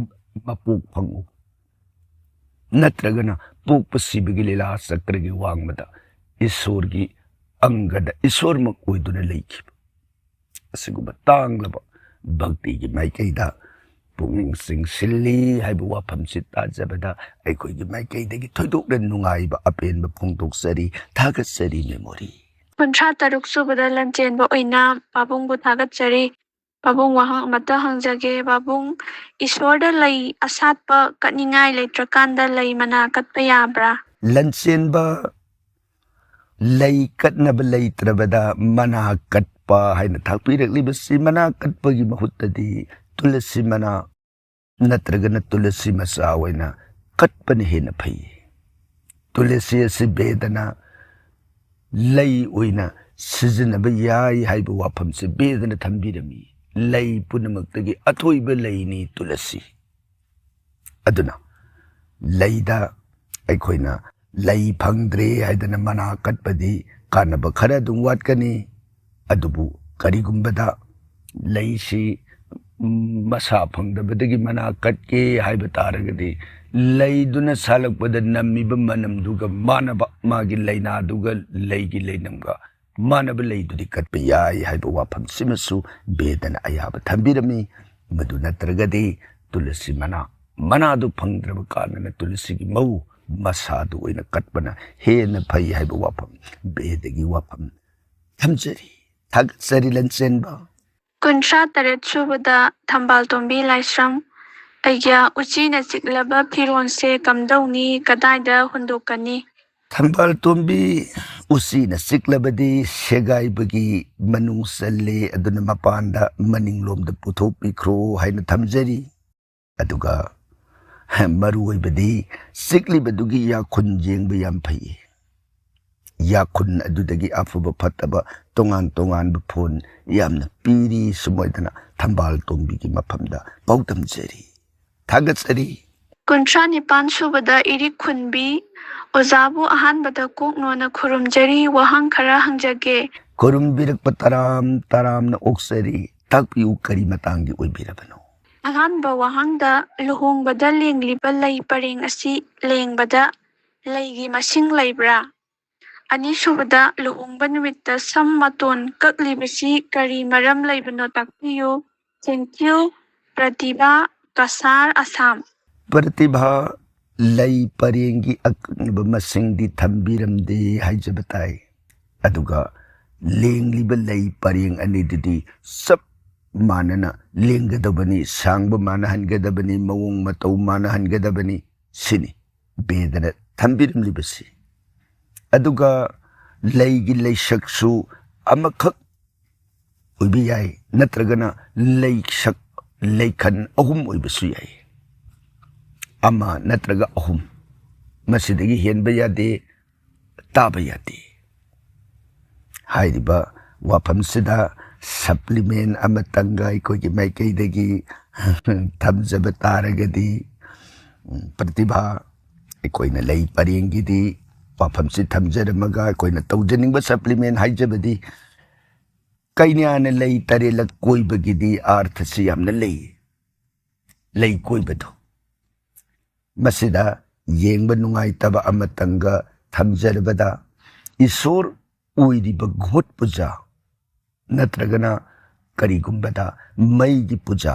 ꯃꯄꯣꯛ ꯐꯪꯉꯨ꯫ ꯅꯠꯇ꯭ꯔꯒꯅ ꯄꯣꯛꯄ ꯁꯤꯕꯒꯤ ꯂꯤꯂꯥ ꯆꯀ꯭ꯔꯒꯤ ꯋꯥꯡꯃꯗ ꯏꯁꯣꯔꯒꯤ ꯑꯪꯒꯗ ꯏꯁꯣꯔꯃꯛ ꯑꯣꯏꯗꯨꯅ ꯂꯩꯈꯤꯕ꯫ ꯑꯁꯤꯒꯨꯝꯕ ꯇꯥꯡꯂꯕ ꯚꯛꯇꯤꯒꯤ ꯃꯥꯏꯀꯩꯗ ꯄꯨꯛꯅꯤꯡ ꯆꯤꯡꯁꯤꯜꯂꯤ ꯍꯥꯏꯕ ꯋꯥꯐꯝꯁꯤ ꯇꯥꯖꯕꯗ ꯑꯩꯈꯣꯏꯒꯤ ꯃꯥꯏꯀꯩꯗꯒꯤ ꯊꯣꯏꯗꯣꯛꯅ ꯅꯨꯡꯉꯥꯏꯕ ꯑꯄꯦꯟꯕ ꯐꯣꯡꯗꯣꯛꯆꯔꯤ, ꯊꯥꯒꯠꯆꯔꯤ ꯃꯦꯃꯣꯔꯤ꯫ ꯀꯨꯟꯊ꯭ꯔꯥ ꯇꯔꯨꯛ ꯁꯨꯕꯗ ꯂꯟꯆꯦꯟꯕ ꯑꯣꯏꯅ ꯄꯥꯕꯨꯡꯕꯨ ꯊꯥꯒꯠꯆꯔꯤ꯫ ꯄꯥꯕꯨꯡ, ꯋꯥꯍꯪ ꯑꯃꯠꯇ ꯍꯪꯖꯒꯦ꯫ ꯄꯥꯕꯨꯡ, ꯏꯁꯣꯔꯗ ꯂꯩ ꯑꯁꯥꯠꯄ ꯀꯠꯅꯤꯡꯉꯥꯏ ꯂꯩꯇ꯭ꯔꯀꯥꯟꯗ ꯂꯩ ꯃꯅꯥ ꯀꯠꯄ ꯌꯥꯕ꯭ꯔꯥ? ꯂꯟꯆꯦꯟꯕ, ꯂꯩ ꯀꯠꯅꯕ ꯂꯩꯇ꯭ꯔꯕꯗ ꯃꯅꯥ ꯀꯠꯄ ꯍꯥꯏꯅ ꯊꯥꯛꯄꯤꯔꯛꯂꯤꯕꯁꯤ, ꯃꯅꯥ ꯀꯠꯄꯒꯤ ꯃꯍꯨꯠꯇꯗꯤ ꯇꯨꯂꯁꯤ ꯃꯅꯥ ꯅꯠꯇ꯭ꯔꯒꯅ ꯇꯨꯂꯁꯤ ꯃꯆꯥ ꯑꯣꯏꯅ ꯀꯠꯄꯅ ꯍꯦꯟꯅ ꯐꯩ꯫ ꯇꯨꯂꯁꯤ ꯑꯁꯤ ꯕꯦꯗꯅ ꯂꯩ ꯑꯣꯏꯅ ꯁꯤꯖꯤꯟꯅꯕ ꯌꯥꯏ ꯍꯥꯏꯕ ꯋꯥꯐꯝꯁꯦ ꯕꯦꯗꯅ ꯊꯝꯕꯤꯔꯝꯃꯤ꯫ ꯂꯩ ꯄꯨꯝꯅꯃꯛꯇꯒꯤ ꯑꯊꯣꯏꯕ ꯂꯩꯅꯤ ꯇꯨꯂꯁꯤ꯫ ꯑꯗꯨꯅ ꯂꯩꯗ ꯑꯩꯈꯣꯏꯅ ꯂꯩ ꯐꯪꯗ꯭ꯔꯦ ꯍꯥꯏꯗꯅ ꯃꯅꯥ ꯀꯠꯄꯗꯤ ꯀꯥꯟꯅꯕ ꯈꯔ ꯑꯗꯨꯝ ꯋꯥꯠꯀꯅꯤ꯫ ꯑꯗꯨꯕꯨ ꯀꯔꯤꯒꯨꯝꯕꯗ ꯂꯩꯁꯤ ꯃꯁꯥ ꯐꯪꯗꯕꯗꯒꯤ ꯃꯅꯥ ꯀꯠꯀꯦ ꯍꯥꯏꯕ ꯇꯥꯔꯒꯗꯤ, ꯂꯩꯗꯨꯅ ꯁꯥꯠꯂꯛꯄꯗ ꯅꯝꯃꯤꯕ ꯃꯅꯝꯗꯨꯒ ꯃꯥꯟꯅꯕ, ꯃꯥꯒꯤ ꯂꯥꯏꯅꯥꯗꯨꯒ ꯂꯩꯒꯤ ꯂꯩꯅꯝꯒ ꯃꯥꯟꯅꯕ ꯂꯩꯗꯨꯗꯤ ꯀꯠꯄ ꯌꯥꯏ ꯍꯥꯏꯕ ꯋꯥꯐꯝꯁꯤꯃꯁꯨ ꯚꯦꯗꯅ ꯑꯌꯥꯕ ꯊꯝꯕꯤꯔꯝꯃꯤ꯫ ꯃꯗꯨ ꯅꯠꯇ꯭ꯔꯒꯗꯤ ꯇꯨꯂꯁꯤ ꯃꯅꯥ, ꯃꯅꯥꯗꯨ ꯐꯪꯗ꯭ꯔꯕ ꯀꯥꯟꯗꯅ ꯇꯨꯂꯁꯤꯒꯤ ꯃꯎ, ꯃꯁꯥꯗꯨ ꯑꯣꯏꯅ ꯀꯠꯄꯅ ꯍꯦꯟꯅ ꯐꯩ ꯍꯥꯏꯕ ꯋꯥꯐꯝ ꯚꯦꯗꯒꯤ ꯋꯥꯐꯝ ꯊꯝꯖꯔꯤ꯫ ꯊꯥꯒꯠꯆꯔꯤ ꯂꯟꯆꯦꯟꯕ꯫ ꯀꯨꯟꯊ꯭ꯔꯥ ꯇꯔꯦꯠ ꯁꯨꯕꯗ ꯊꯝꯕꯥꯜ ꯇꯣꯝꯕꯤ ꯂꯥꯏꯁ꯭ꯔꯝ꯫ ꯑꯩꯒ꯭ꯌꯥ, ꯎꯆꯤꯅ ꯆꯤꯛꯂꯕ ꯐꯤꯔꯣꯜꯁꯦ ꯀꯝꯗꯧꯅꯤ, ꯀꯗꯥꯏꯗ ꯍꯨꯟꯗꯣꯛꯀꯅꯤ? ꯊꯝꯕꯥꯜ ꯇꯣꯝꯕꯤ, ꯎꯆꯤꯅ ꯆꯤꯛꯂꯕꯗꯤ ꯁꯦꯒꯥꯏꯕꯒꯤ ꯃꯅꯨꯡ ꯆꯜꯂꯦ, ꯑꯗꯨꯅ ꯃꯄꯥꯟꯗ ꯃꯅꯤꯡꯂꯣꯝꯗ ꯄꯨꯊꯣꯛꯄꯤꯈ꯭ꯔꯣ ꯍꯥꯏꯅ ꯊꯝꯖꯔꯤ꯫ ꯑꯗꯨꯒ ꯃꯔꯨ ꯑꯣꯏꯕꯗꯤ ꯆꯤꯛꯂꯤꯕꯗꯨꯒꯤ ꯌꯥꯈꯨꯟ ꯌꯦꯡꯕ ꯌꯥꯝ ꯐꯩ꯫ ꯌꯥꯈꯨꯟ ꯑꯗꯨꯗꯒꯤ ꯑꯐꯕ ꯐꯠꯇꯕ ꯇꯣꯉꯥꯟ ꯇꯣꯉꯥꯟꯕ ꯐꯣꯟ ꯌꯥꯝꯅ ꯄꯤꯔꯤ꯫ ꯁꯨꯃꯥꯏꯗꯅ ꯊꯝꯕꯥꯜ ꯇꯣꯝꯕꯤꯒꯤ ꯃꯐꯝꯗ ꯄꯥꯎꯗꯝꯖꯔꯤ꯫ ꯊꯥꯒꯠꯆꯔꯤ꯫ ꯀꯨꯟꯊ꯭ꯔꯥ ꯅꯤꯄꯥꯟ ꯁꯨꯕꯗ ꯏꯔꯤꯛ ꯈꯨꯟꯕꯤ꯫ ꯑꯣꯖꯥꯕꯨ ꯑꯍꯥꯟꯕꯗ ꯀꯣꯛꯅꯣꯅ ꯈꯨꯔꯨꯝꯖꯔꯤ, ꯋꯥꯍꯪ ꯈꯔ ꯍꯪꯖꯒꯦ꯫ ꯈꯨꯔꯨꯝꯕꯤꯔꯛꯄ ꯇꯔꯥꯝ ꯇꯔꯥꯝꯅ ꯑꯣꯛꯆꯔꯤ꯫ ꯇꯥꯛꯄꯤꯌꯨ, ꯀꯔꯤ ꯃꯇꯥꯡꯒꯤ ꯑꯣꯏꯕꯤꯔꯕꯅꯣ? ꯑꯍꯥꯟꯕ ꯋꯥꯍꯪꯗ, ꯂꯨꯍꯣꯡꯕꯗ ꯂꯦꯡꯂꯤꯕ ꯂꯩ ꯄꯔꯦꯡ ꯑꯁꯤ ꯂꯦꯡꯕꯗ ꯂꯩꯒꯤ ꯃꯁꯤꯡ ꯂꯩꯕ꯭ꯔꯥ? ꯑꯅꯤꯁꯨꯕꯗ, ꯂꯨꯍꯣꯡꯕ ꯅꯨꯃꯤꯠꯇ ꯁꯝ ꯃꯇꯣꯟ ꯀꯛꯂꯤꯕꯁꯤ ꯀꯔꯤ ꯃꯔꯝ ꯂꯩꯕꯅꯣ ꯇꯥꯛꯄꯤꯌꯨ꯫ Thank you꯫ ꯄ꯭ꯔꯇꯤꯚꯥ, ꯀꯁꯥꯔ, ꯑꯁꯥꯝ꯫ ꯄ꯭ꯔꯇꯤꯚꯥ, ꯂꯩ ꯄꯔꯦꯡꯒꯤ ꯑꯀꯛꯅꯕ ꯃꯁꯤꯡꯗꯤ ꯊꯝꯕꯤꯔꯝꯗꯦ ꯍꯥꯏꯖꯕ ꯇꯥꯏ꯫ ꯑꯗꯨꯒ ꯂꯦꯡꯂꯤꯕ ꯂꯩ ꯄꯔꯦꯡ ꯑꯅꯤꯗꯨꯗꯤ ꯆꯞ ꯃꯥꯟꯅꯅ ꯂꯦꯡꯒꯗꯕꯅꯤ, ꯁꯥꯡꯕ ꯃꯥꯟꯅꯍꯟꯒꯗꯕꯅꯤ, ꯃꯑꯣꯡ ꯃꯇꯧ ꯃꯥꯟꯅꯍꯟꯒꯗꯕꯅꯤ, ꯁꯤꯅꯤ ꯚꯦꯗꯅ ꯊꯝꯕꯤꯔꯝꯂꯤꯕꯁꯤ꯫ ꯑꯗꯨꯒ ꯂꯩꯒꯤ ꯂꯩꯁꯛꯁꯨ ꯑꯃꯈꯛ ꯑꯣꯏꯕ ꯌꯥꯏ, ꯅꯠꯇ꯭ꯔꯒꯅ ꯂꯩꯁꯛ, ꯂꯩꯈꯜ ꯑꯍꯨꯝ ꯑꯣꯏꯕꯁꯨ ꯌꯥꯏ꯫ ꯑꯃ ꯅꯠꯇ꯭ꯔꯒ ꯑꯍꯨꯝ, ꯃꯁꯤꯗꯒꯤ ꯍꯦꯟꯕ ꯌꯥꯗꯦ, ꯇꯥꯕ ꯌꯥꯗꯦ꯫ ꯍꯥꯏꯔꯤꯕ ꯋꯥꯐꯝꯁꯤꯗ supplement ꯑꯃꯇꯪꯒ ꯑꯩꯈꯣꯏꯒꯤ ꯃꯥꯏꯀꯩꯗꯒꯤ ꯊꯝꯖꯕ ꯇꯥꯔꯒꯗꯤ, ꯎꯝ, ꯄ꯭ꯔꯇꯤꯚꯥ, ꯑꯩꯈꯣꯏꯅ ꯂꯩ ꯄꯔꯦꯡꯒꯤꯗꯤ ꯋꯥꯐꯝꯁꯤ ꯊꯝꯖꯔꯝꯃꯒ ꯑꯩꯈꯣꯏꯅ ꯇꯧꯖꯅꯤꯡꯕ supplement ꯍꯥꯏꯖꯕꯗꯤ, ꯀꯩꯅꯥꯅ ꯂꯩ ꯇꯔꯦꯠꯂꯛ ꯀꯣꯏꯕꯒꯤꯗꯤ ꯑꯥꯔꯊꯁꯤ ꯌꯥꯝꯅ ꯂꯩ꯫ ꯂꯩ ꯀꯣꯏꯕꯗꯣ, ꯃꯁꯤꯗ ꯌꯦꯡꯕ ꯅꯨꯡꯉꯥꯏꯇꯕ ꯑꯃꯇꯪꯒ ꯊꯝꯖꯔꯕꯗ, ꯏꯁꯣꯔ ꯑꯣꯏꯔꯤꯕ ꯒꯣꯠ ꯄꯨꯖꯥ ꯅꯠꯇ꯭ꯔꯒꯅ ꯀꯔꯤꯒꯨꯝꯕꯗ ꯃꯩꯒꯤ ꯄꯨꯖꯥ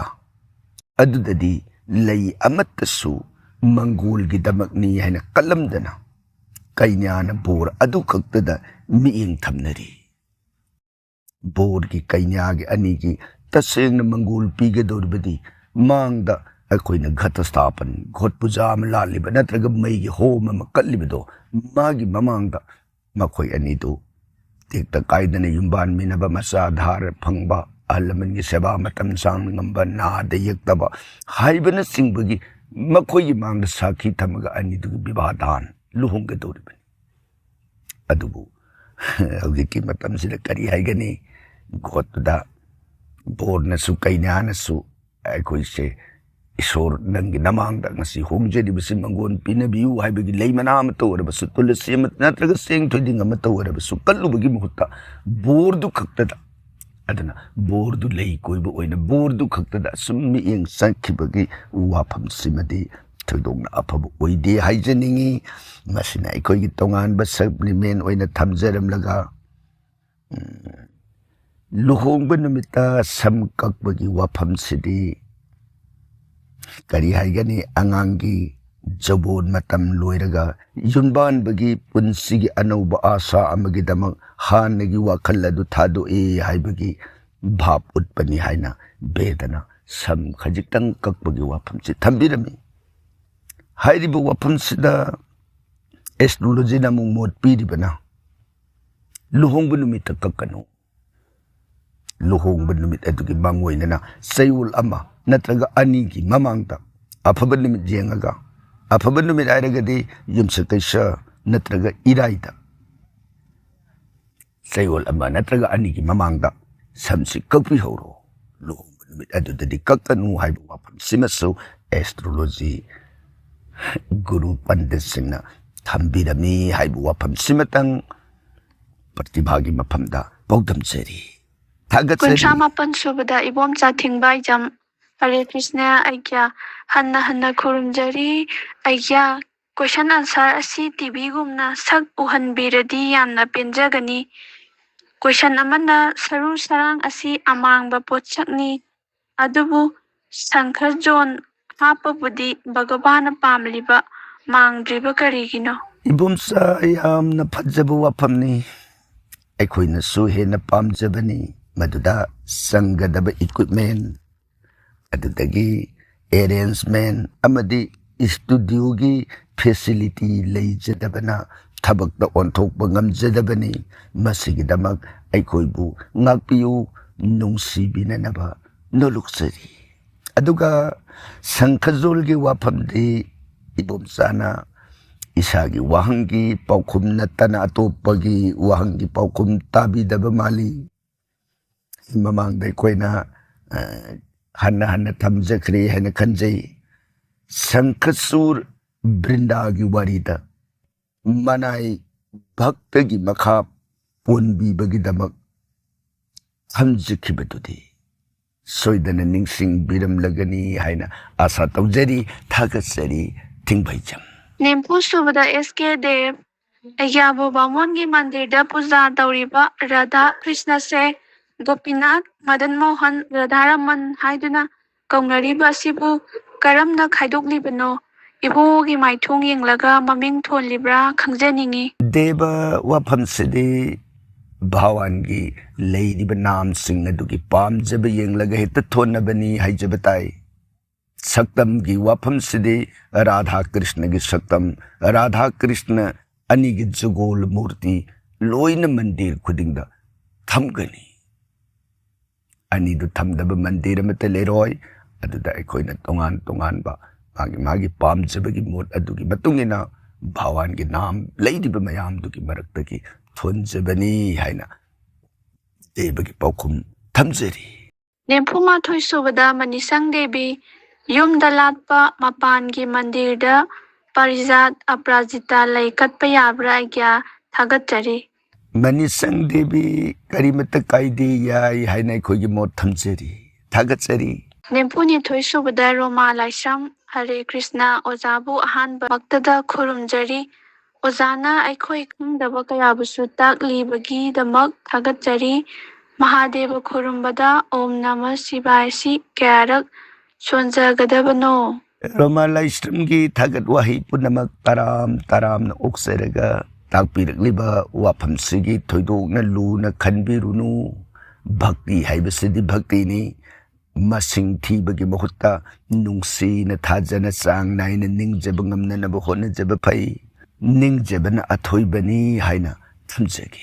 ꯑꯗꯨꯗꯗꯤ ꯂꯩ ꯑꯃꯠꯇꯁꯨ ꯃꯪꯒꯣꯜꯒꯤꯗꯃꯛꯅꯤ ꯍꯥꯏꯅ ꯀꯠꯂꯝꯗꯅ ꯀꯩꯅꯥꯅ ꯕꯣꯔ ꯑꯗꯨ ꯈꯛꯇꯗ ꯃꯤꯠꯌꯦꯡ ꯊꯝꯅꯔꯤ꯫ ꯕꯣꯔꯒꯤ ꯀꯩꯅꯥꯒꯤ ꯑꯅꯤꯒꯤ ꯇꯁꯦꯡꯅ ꯃꯪꯒꯣꯜ ꯄꯤꯒꯗꯧꯔꯤꯕꯗꯤ ꯃꯥꯡꯗ ꯑꯩꯈꯣꯏꯅ ꯘꯇ ꯁ꯭ꯊꯥꯄꯟ, ꯒꯣꯠ ꯄꯨꯖꯥ ꯑꯃ ꯂꯥꯠꯂꯤꯕ ꯅꯠꯇ꯭ꯔꯒ ꯃꯩꯒꯤ ꯍꯣꯝ ꯑꯃ ꯀꯠꯂꯤꯕꯗꯣ, ꯃꯥꯒꯤ ꯃꯃꯥꯡꯗ ꯃꯈꯣꯏ ꯑꯅꯤꯗꯨ ꯇꯦꯛꯇ ꯀꯥꯏꯗꯅ ꯌꯨꯝꯕꯥꯟꯃꯤꯟꯅꯕ, ꯃꯆꯥ ꯙꯥꯔ ꯐꯪꯕ, ꯑꯍꯜ ꯂꯃꯟꯒꯤ ꯁꯦꯕꯥ ꯃꯇꯝ ꯆꯥꯡꯅ ꯉꯝꯕ, ꯅꯥꯗ ꯌꯦꯛꯇꯕ ꯍꯥꯏꯕꯅꯆꯤꯡꯕꯒꯤ ꯃꯈꯣꯏꯒꯤ ꯃꯥꯡꯗ ꯁꯥꯈꯤ ꯊꯝꯃꯒ ꯑꯅꯤꯗꯨꯒꯤ ꯕꯤꯕꯥꯍ ꯗꯥꯟ ꯂꯨꯍꯣꯡꯒꯗꯧꯔꯤꯕꯅꯤ꯫ ꯑꯗꯨꯕꯨ ꯍꯧꯖꯤꯛꯀꯤ ꯃꯇꯝꯁꯤꯗ ꯀꯔꯤ ꯍꯥꯏꯒꯅꯤ? ꯒꯣꯠꯇꯨꯗ ꯕꯣꯔꯅꯁꯨ ꯀꯩꯅꯥꯅꯁꯨ ꯑꯩꯈꯣꯏꯁꯦ ꯏꯁꯣꯔ ꯅꯪꯒꯤ ꯅꯃꯥꯡꯗ ꯉꯁꯤ ꯍꯣꯡꯖꯔꯤꯕꯁꯤ ꯃꯪꯒꯣꯟ ꯄꯤꯅꯕꯤꯌꯨ ꯍꯥꯏꯕꯒꯤ ꯂꯩ ꯃꯅꯥ ꯑꯃꯇ ꯑꯣꯏꯔꯕꯁꯨ, ꯇꯨꯂꯁꯤ ꯑꯃ ꯅꯠꯇ꯭ꯔꯒ ꯆꯦꯡ ꯊꯣꯏꯗꯤꯡ ꯑꯃꯇ ꯑꯣꯏꯔꯕꯁꯨ ꯀꯠꯂꯨꯕꯒꯤ ꯃꯍꯨꯠꯇ ꯕꯣꯔꯗꯨ ꯈꯛꯇꯗ, ꯑꯗꯨꯅ ꯕꯣꯔꯗꯨ ꯂꯩ ꯀꯣꯏꯕ ꯑꯣꯏꯅ ꯕꯣꯔꯗꯨ ꯈꯛꯇꯗ ꯑꯁꯨꯝ ꯃꯤꯠꯌꯦꯡ ꯆꯪꯈꯤꯕꯒꯤ ꯋꯥꯐꯝꯁꯤꯃꯗꯤ ꯊꯣꯏꯗꯣꯛꯅ ꯑꯐꯕ ꯑꯣꯏꯗꯦ ꯍꯥꯏꯖꯅꯤꯡꯏ꯫ ꯃꯁꯤꯅ ꯑꯩꯈꯣꯏꯒꯤ ꯇꯣꯉꯥꯟꯕ supplement ꯑꯣꯏꯅ ꯊꯝꯖꯔꯝꯂꯒ, ꯎꯝ, ꯂꯨꯍꯣꯡꯕ ꯅꯨꯃꯤꯠꯇ ꯁꯝ ꯀꯛꯄꯒꯤ ꯋꯥꯐꯝꯁꯤꯗꯤ ꯀꯔꯤ ꯍꯥꯏꯒꯅꯤ? ꯑꯉꯥꯡꯒꯤ ꯖꯕꯣꯟ ꯃꯇꯝ ꯂꯣꯏꯔꯒ ꯌꯨꯝꯕꯥꯟꯕꯒꯤ ꯄꯨꯟꯁꯤꯒꯤ ꯑꯅꯧꯕ ꯑꯥꯁꯥ ꯑꯃꯒꯤꯗꯃꯛ ꯍꯥꯟꯅꯒꯤ ꯋꯥꯈꯜ ꯑꯗꯨ ꯊꯥꯗꯣꯛꯏ ꯍꯥꯏꯕꯒꯤ ꯚꯥꯞ ꯎꯠꯄꯅꯤ ꯍꯥꯏꯅ ꯕꯦꯗꯅ ꯁꯝ ꯈꯖꯤꯛꯇꯪ ꯀꯛꯄꯒꯤ ꯋꯥꯐꯝꯁꯤ ꯊꯝꯕꯤꯔꯝꯃꯤ꯫ ꯍꯥꯏꯔꯤꯕ ꯋꯥꯐꯝꯁꯤꯗ ꯑꯦꯁꯇ꯭ꯔꯣꯂꯣꯖꯤꯅ ꯑꯃꯨꯛ ꯃꯣꯠ ꯄꯤꯔꯤꯕꯅ ꯂꯨꯍꯣꯡꯕ ꯅꯨꯃꯤꯠꯇ ꯀꯛꯀꯅꯨ꯫ ꯂꯨꯍꯣꯡꯕ ꯅꯨꯃꯤꯠ ꯑꯗꯨꯒꯤ ꯃꯥꯡꯑꯣꯏꯅꯅ ꯆꯌꯣꯜ ꯑꯃ ꯅꯠꯇ꯭ꯔꯒ ꯑꯅꯤꯒꯤ ꯃꯃꯥꯡꯗ ꯑꯐꯕ ꯅꯨꯃꯤꯠ ꯌꯦꯡꯉꯒ, ꯑꯐꯕ ꯅꯨꯃꯤꯠ ꯍꯥꯏꯔꯒꯗꯤ ꯌꯨꯝꯁꯀꯩꯁ ꯅꯠꯇ꯭ꯔꯒ ꯏꯔꯥꯏꯗ ꯆꯌꯣꯜ ꯑꯃ ꯅꯠꯇ꯭ꯔꯒ ꯑꯅꯤꯒꯤ ꯃꯃꯥꯡꯗ ꯁꯝꯁꯤ ꯀꯛꯄꯤꯍꯧꯔꯣ꯫ ꯂꯨꯍꯣꯡꯕ ꯅꯨꯃꯤꯠ ꯑꯗꯨꯗꯗꯤ ꯀꯛꯀꯅꯨ ꯍꯥꯏꯕ ꯋꯥꯐꯝꯁꯤꯃꯁꯨ ꯑꯦꯁꯇ꯭ꯔꯣꯂꯣꯖꯤ ꯒꯨꯔꯨ ꯄꯟꯗꯤꯠꯁꯤꯡꯅ ꯊꯝꯕꯤꯔꯝꯃꯤ ꯍꯥꯏꯕ ꯋꯥꯐꯝꯁꯤꯃꯇꯪ ꯄ꯭ꯔꯇꯤꯚꯥꯒꯤ ꯃꯐꯝꯗ ꯄꯥꯎꯗꯝꯖꯔꯤ꯫ ꯊꯥꯒꯠꯆꯔꯤ꯫ ꯀꯨꯟꯊ꯭ꯔꯥ ꯃꯥꯄꯟ ꯁꯨꯕꯗ ꯏꯕꯣꯝꯆꯥ ꯊꯤꯡꯕꯥꯏꯖꯝ꯫ ꯍꯔꯦ ꯀ꯭ꯔꯤꯁꯅ ꯑꯩꯒ꯭ꯌꯥ꯫ ꯍꯟꯅ ꯍꯟꯅ ꯈꯨꯔꯨꯝꯖꯔꯤ ꯑꯩꯒ꯭ꯌꯥ꯫ ꯀꯣꯏꯁꯟ ꯑꯟꯁꯔ ꯑꯁꯤ ꯇꯤꯚꯤꯒꯨꯝꯅ ꯁꯛ ꯎꯍꯟꯕꯤꯔꯗꯤ ꯌꯥꯝꯅ ꯄꯦꯟꯖꯒꯅꯤ꯫ ꯀꯣꯏꯁꯟ ꯑꯃꯅ ꯁꯔꯨ ꯁꯔꯥꯡ ꯑꯁꯤ ꯑꯃꯥꯡꯕ ꯄꯣꯠꯁꯛꯅꯤ꯫ ꯑꯗꯨꯕꯨ ꯁꯪꯈꯔꯖꯣꯟ ꯍꯥꯞꯄꯕꯨꯗꯤ ꯚꯒꯕꯥꯟꯅ ꯄꯥꯝꯂꯤꯕ ꯃꯥꯡꯗ꯭ꯔꯤꯕ ꯀꯔꯤꯒꯤꯅꯣ? ꯏꯕꯣꯝꯆꯥ, ꯌꯥꯝꯅ ꯐꯖꯕ ꯋꯥꯐꯝꯅꯤ꯫ ꯑꯩꯈꯣꯏꯅꯁꯨ ꯍꯦꯟꯅ ꯄꯥꯝꯖꯕꯅꯤ ꯃꯗꯨꯗ ꯆꯪꯒꯗꯕ ꯏꯀ꯭ꯋꯤꯞꯃꯦꯟ, ꯑꯗꯨꯗꯒꯤ ꯑꯦꯔꯦꯟꯖꯃꯦꯟ ꯑꯃꯗꯤ ꯁ꯭ꯇꯨꯗꯤꯑꯣꯒꯤ ꯐꯦꯁꯤꯂꯤꯇꯤ ꯂꯩꯖꯗꯕꯅ ꯊꯕꯛꯇ ꯑꯣꯟꯊꯣꯛꯄ ꯉꯝꯖꯗꯕꯅꯤ꯫ ꯃꯁꯤꯒꯤꯗꯃꯛ ꯑꯩꯈꯣꯏꯕꯨ ꯉꯥꯛꯄꯤꯌꯨ, ꯅꯨꯡꯁꯤꯕꯤꯅꯅꯕ ꯅꯣꯂꯨꯛꯆꯔꯤ꯫ ꯑꯗꯨꯒ ꯁꯪꯈꯖꯣꯜꯒꯤ ꯋꯥꯐꯝꯗꯤ ꯏꯕꯣꯝꯆꯥꯅ ꯏꯁꯥꯒꯤ ꯋꯥꯍꯪꯒꯤ ꯄꯥꯎꯈꯨꯝ ꯅꯠꯇꯅ ꯑꯇꯣꯞꯄꯒꯤ ꯋꯥꯍꯪꯒꯤ ꯄꯥꯎꯈꯨꯝ ꯇꯥꯕꯤꯗꯕ ꯃꯥꯜꯂꯤ꯫ ꯃꯃꯥꯡꯗ ꯑꯩꯈꯣꯏꯅ, ꯑ, ꯍꯟꯅ ꯍꯟꯅ ꯊꯝꯖꯈ꯭ꯔꯦ ꯍꯥꯏꯅ ꯈꯟꯖꯩ꯫ ꯁꯪꯈꯆꯨꯔ ꯕ꯭ꯔꯤꯟꯗꯥꯒꯤ ꯋꯥꯔꯤꯗ ꯃꯅꯥꯏ ꯚꯛꯇꯒꯤ ꯃꯈꯥ ꯄꯣꯟꯕꯤꯕꯒꯤꯗꯃꯛ ꯊꯝꯖꯈꯤꯕꯗꯨꯗꯤ ꯁꯣꯏꯗꯅ ꯅꯤꯡꯁꯤꯡꯕꯤꯔꯝꯂꯒꯅꯤ ꯍꯥꯏꯅ ꯑꯥꯁꯥ ꯇꯧꯖꯔꯤ꯫ ꯊꯥꯒꯠꯆꯔꯤ, ꯊꯤꯡꯕꯩꯖꯝ꯫ ꯅꯤꯝꯐꯨ ꯁꯨꯕꯗ ꯑꯦꯁ ꯀꯦ ꯗꯦꯕ꯫ ꯑꯩꯒ꯭ꯌꯥꯕꯨ ꯕꯥꯃꯣꯟꯒꯤ ꯃꯟꯗꯤꯔꯗ ꯄꯨꯖꯥ ꯇꯧꯔꯤꯕ ꯔꯥꯙꯥ ꯀ꯭ꯔꯤꯁꯅꯁꯦ ꯒꯣꯄꯤꯅꯥꯊ, ꯃꯗꯟ ꯃꯣꯍꯟ, ꯔꯥꯙꯥꯔꯃꯟ ꯍꯥꯏꯗꯨꯅ ꯀꯧꯅꯔꯤꯕ ꯑꯁꯤꯕꯨ ꯀꯔꯝꯅ ꯈꯥꯏꯗꯣꯛꯂꯤꯕꯅꯣ? ꯏꯕꯣꯒꯤ ꯃꯥꯏꯊꯣꯡ ꯌꯦꯡꯂꯒ ꯃꯃꯤꯡ ꯊꯣꯜꯂꯤꯕ꯭ꯔꯥ ꯈꯪꯖꯅꯤꯡꯏ꯫ ꯗꯦꯕ ꯋꯥꯐꯝꯁꯤꯗꯤ ꯚꯒꯋꯥꯟꯒꯤ ꯂꯩꯔꯤꯕ ꯅꯥꯝꯁꯤꯡ ꯑꯗꯨꯒꯤ ꯄꯥꯝꯖꯕ ꯌꯦꯡꯂꯒ ꯍꯦꯛꯇ ꯊꯣꯟꯅꯕꯅꯤ ꯍꯥꯏꯖꯕ ꯇꯥꯏ꯫ ꯁꯛꯇꯝꯒꯤ ꯋꯥꯐꯝꯁꯤꯗꯤ ꯔꯥꯙꯥ ꯀ꯭ꯔꯤꯁꯅꯒꯤ ꯁꯛꯇꯝ, ꯔꯥꯙꯥ ꯀ꯭ꯔꯤꯁꯅ ꯑꯅꯤꯒꯤ ꯖꯒꯣꯜ ꯃꯨꯔꯇꯤ ꯂꯣꯏꯅ ꯃꯟꯗꯤꯔ ꯈꯨꯗꯤꯡꯗ ꯊꯝꯒꯅꯤ꯫ ꯑꯅꯤꯗꯨ ꯊꯝꯗꯕ ꯃꯟꯗꯤꯔ ꯑꯃꯠꯇ ꯂꯩꯔꯣꯏ꯫ ꯑꯗꯨꯗ ꯑꯩꯈꯣꯏꯅ ꯇꯣꯉꯥꯟ ꯇꯣꯉꯥꯟꯕ ꯃꯥꯒꯤ ꯃꯥꯒꯤ ꯄꯥꯝꯖꯕꯒꯤ ꯃꯣꯠ ꯑꯗꯨꯒꯤ ꯃꯇꯨꯡ ꯏꯟꯅ ꯚꯒꯋꯥꯟꯒꯤ ꯅꯥꯝ ꯂꯩꯔꯤꯕ ꯃꯌꯥꯝꯗꯨꯒꯤ ꯃꯔꯛꯇꯒꯤ ꯊꯣꯟꯖꯕꯅꯤ ꯍꯥꯏꯅ ꯗꯦꯕꯒꯤ ꯄꯥꯎꯈꯨꯝ ꯊꯝꯖꯔꯤ꯫ ꯅꯤꯐꯨ ꯃꯥꯊꯣꯏ ꯁꯨꯕꯗ ꯃꯅꯤꯁꯪ ꯗꯦꯕꯤ, ꯌꯨꯝꯗ ꯂꯥꯠꯄ ꯃꯄꯥꯟꯒꯤ ꯃꯟꯗꯤꯔꯗ ꯄꯥꯔꯤꯖꯥꯠ ꯑꯄꯔꯥꯖꯤꯇꯥ ꯂꯩ ꯀꯠꯄ ꯌꯥꯕ꯭ꯔꯥ ꯑꯩꯒ꯭ꯌꯥ? ꯊꯥꯒꯠꯆꯔꯤ꯫ ꯃꯅꯤꯁꯪ ꯗꯦꯕꯤ, ꯀꯔꯤꯃꯠꯇ ꯀꯥꯏꯗꯦ, ꯌꯥꯏ ꯍꯥꯏꯅ ꯑꯩꯈꯣꯏꯒꯤ ꯃꯣꯠ ꯊꯝꯖꯔꯤ꯫ ꯊꯥꯒꯠꯆꯔꯤ꯫ ꯅꯤꯐꯨ ꯅꯤꯊꯣꯏ ꯁꯨꯕꯗ ꯔꯣꯃꯥ ꯂꯥꯏꯁ꯭ꯔꯝ꯫ ꯍꯔꯦ ꯀ꯭ꯔꯤꯁꯅ, ꯑꯣꯖꯥꯕꯨ ꯑꯍꯥꯟꯕ ꯃꯛꯇꯗ ꯈꯨꯔꯨꯝꯖꯔꯤ꯫ ꯑꯣꯖꯥꯅ ꯑꯩꯈꯣꯏ ꯈꯪꯗꯕ ꯀꯌꯥꯕꯨꯁꯨ ꯇꯥꯛꯂꯤꯕꯒꯤꯗꯃꯛ ꯊꯥꯒꯠꯆꯔꯤ꯫ ꯃꯍꯥꯗꯦꯕ ꯈꯨꯔꯨꯝꯕꯗ ꯑꯣꯝ ꯅꯃ ꯁꯤꯕꯥꯏ ꯑꯁꯤ ꯀꯌꯥꯔꯛ ꯁꯣꯟꯖꯒꯗꯕꯅꯣ? ꯔꯣꯃꯥ ꯂꯥꯏꯁ꯭ꯔꯝꯒꯤ ꯊꯥꯒꯠ ꯋꯥꯍꯩ ꯄꯨꯝꯅꯃꯛ ꯇꯔꯥꯝ ꯇꯔꯥꯝꯅ ꯑꯣꯛꯆꯔꯒ ꯇꯥꯛꯄꯤꯔꯛꯂꯤꯕ ꯋꯥꯐꯝꯁꯤꯒꯤ ꯊꯣꯏꯗꯣꯛꯅ ꯂꯨꯅ ꯈꯟꯕꯤꯔꯨꯅꯨ꯫ ꯚꯛꯇꯤ ꯍꯥꯏꯕꯁꯤꯗꯤ ꯚꯛꯇꯤꯅꯤ꯫ ꯃꯁꯤꯡ ꯊꯤꯕꯒꯤ ꯃꯍꯨꯠꯇ ꯅꯨꯡꯁꯤꯅ, ꯊꯥꯖꯅ, ꯆꯥꯡ ꯅꯥꯏꯅ ꯅꯤꯡꯖꯕ ꯉꯝꯅꯅꯕ ꯍꯣꯠꯅꯖꯕ ꯐꯩ꯫ ꯅꯤꯡꯖꯕꯅ ꯑꯊꯣꯏꯕꯅꯤ ꯍꯥꯏꯅ ꯊꯝꯖꯒꯦ꯫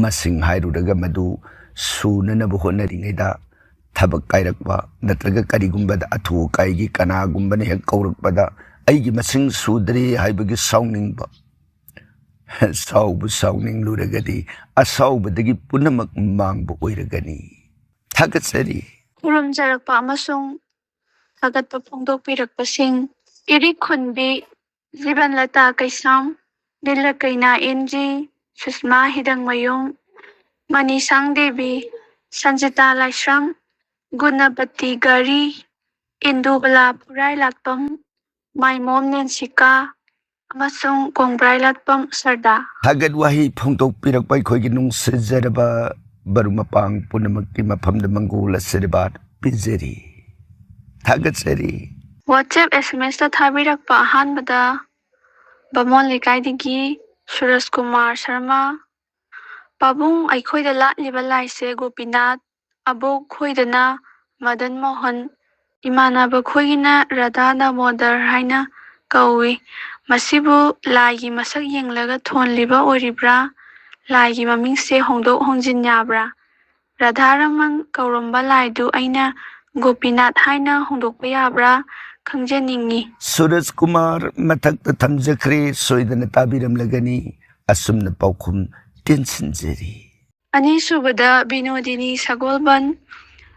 ꯃꯁꯤꯡ ꯍꯥꯏꯔꯨꯔꯒ ꯃꯗꯨ ꯁꯨꯅꯅꯕ ꯍꯣꯠꯅꯔꯤꯉꯩꯗ ꯊꯕꯛ ꯀꯥꯏꯔꯛꯄ ꯅꯠꯇ꯭ꯔꯒ ꯀꯔꯤꯒꯨꯝꯕꯗ ꯑꯊꯨ ꯑꯀꯥꯏꯒꯤ ꯀꯅꯥꯒꯨꯝꯕꯅ ꯍꯦꯛ ꯀꯧꯔꯛꯄꯗ ꯑꯩꯒꯤ ꯃꯁꯤꯡ ꯁꯨꯗ꯭ꯔꯦ ꯍꯥꯏꯕꯒꯤ ꯁꯥꯎꯅꯤꯡꯕ꯫ ꯁꯥꯎꯕ ꯁꯥꯎꯅꯤꯡꯂꯨꯔꯒꯗꯤ ꯑꯁꯥꯎꯕꯗꯒꯤ ꯄꯨꯝꯅꯃꯛ ꯃꯥꯡꯕ ꯑꯣꯏꯔꯒꯅꯤ꯫ ꯊꯥꯒꯠꯆꯔꯤ꯫ ꯈꯨꯔꯨꯝꯖꯔꯛꯄ ꯑꯃꯁꯨꯡ ꯊꯥꯒꯠꯄ ꯐꯣꯡꯗꯣꯛꯄꯤꯔꯛꯄꯁꯤꯡ: ꯏꯔꯤꯛ ꯈꯨꯟꯕꯤ ꯖꯤꯕꯟꯂꯇꯥ ꯀꯩꯁꯥꯝ, ꯅꯤꯂꯀꯩꯅꯥ ꯑꯦꯟ ꯖꯤ, ꯁꯨꯁꯃꯥ ꯍꯤꯗꯪꯃꯌꯨꯝ, ꯃꯅꯤꯁꯥꯡ ꯗꯦꯕꯤ, ꯁꯟꯖꯤꯇꯥ ꯂꯥꯏꯁ꯭ꯔꯝ, ꯒꯨꯅꯄꯇꯤ ꯒꯥꯔꯤ, ꯏꯟꯗꯨꯕꯂꯥ ꯄꯨꯔꯥꯏꯂꯥꯠꯄꯝ, ꯃꯥꯏꯃꯣꯝ ꯅꯦꯟꯁꯤꯀꯥ ꯑꯃꯁꯨꯡ ꯀꯣꯡꯕ꯭ꯔꯥꯏꯂꯥꯠꯄꯝ ꯁꯔꯗꯥ꯫ ꯊꯥꯒꯠ ꯋꯥꯍꯩ ꯐꯣꯡꯗꯣꯛꯄꯤꯔꯛꯄ ꯑꯩꯈꯣꯏꯒꯤ ꯅꯨꯡꯁꯤꯖꯔꯕ ꯃꯔꯨꯞ ꯃꯄꯥꯡ ꯄꯨꯝꯅꯃꯛꯀꯤ ꯃꯐꯝꯗ ꯃꯪꯒꯣꯜ ꯑꯁꯤꯔꯕꯥꯗ ꯄꯤꯖꯔꯤ꯫ ꯊꯥꯒꯠꯆꯔꯤ꯫ WhatsApp S M S ꯇ ꯊꯥꯕꯤꯔꯛꯄ ꯑꯍꯥꯟꯕꯗ ꯕꯥꯃꯣꯟ ꯂꯩꯀꯥꯏꯗꯒꯤ ꯁꯨꯔꯖ ꯀꯨꯃꯥꯔ ꯁꯔꯃ꯫ ꯄꯥꯕꯨꯡ, ꯑꯩꯈꯣꯏꯗ ꯂꯥꯠꯂꯤꯕ ꯂꯥꯏꯁꯦ ꯒꯣꯄꯤꯅꯥꯊ, ꯑꯕꯣꯛ ꯈꯣꯏꯗꯅ ꯃꯗꯟ ꯃꯣꯍꯟ, ꯏꯃꯥꯟꯅꯕ ꯈꯣꯏꯒꯤꯅ ꯔꯥꯙꯥ ꯗꯥꯃꯣꯗꯔ ꯍꯥꯏꯅ ꯀꯧꯏ꯫ ꯃꯁꯤꯕꯨ ꯂꯥꯏꯒꯤ ꯃꯁꯛ ꯌꯦꯡꯂꯒ ꯊꯣꯜꯂꯤꯕ ꯑꯣꯏꯔꯤꯕ꯭ꯔꯥ? ꯂꯥꯏꯒꯤ ꯃꯃꯤꯡꯁꯦ ꯍꯣꯡꯗꯣꯛ ꯍꯣꯡꯖꯤꯟ ꯌꯥꯕ꯭ꯔꯥ? ꯔꯥꯙꯥ ꯔꯃꯟ ꯀꯧꯔꯝꯕ ꯂꯥꯏꯗꯨ ꯑꯩꯅ ꯒꯣꯄꯤꯅꯥꯊ ꯍꯥꯏꯅ ꯍꯣꯡꯗꯣꯛꯄ ꯌꯥꯕ꯭ꯔꯥ ꯈꯪꯖꯅꯤꯡꯏ꯫ ꯁꯨꯔꯖ ꯀꯨꯃꯥꯔ ꯃꯊꯛꯇ ꯊꯝꯖꯈ꯭ꯔꯦ, ꯁꯣꯏꯗꯅ ꯇꯥꯕꯤꯔꯝꯂꯒꯅꯤ꯫ ꯑꯁꯨꯝꯅ ꯄꯥꯎꯈꯨꯝ ꯇꯦꯟꯁꯤꯟꯖꯔꯤ꯫ ꯑꯅꯤꯁꯨꯕꯗ ꯕꯤꯅꯣꯗꯤꯅꯤ ꯁꯒꯣꯜꯕꯟ꯫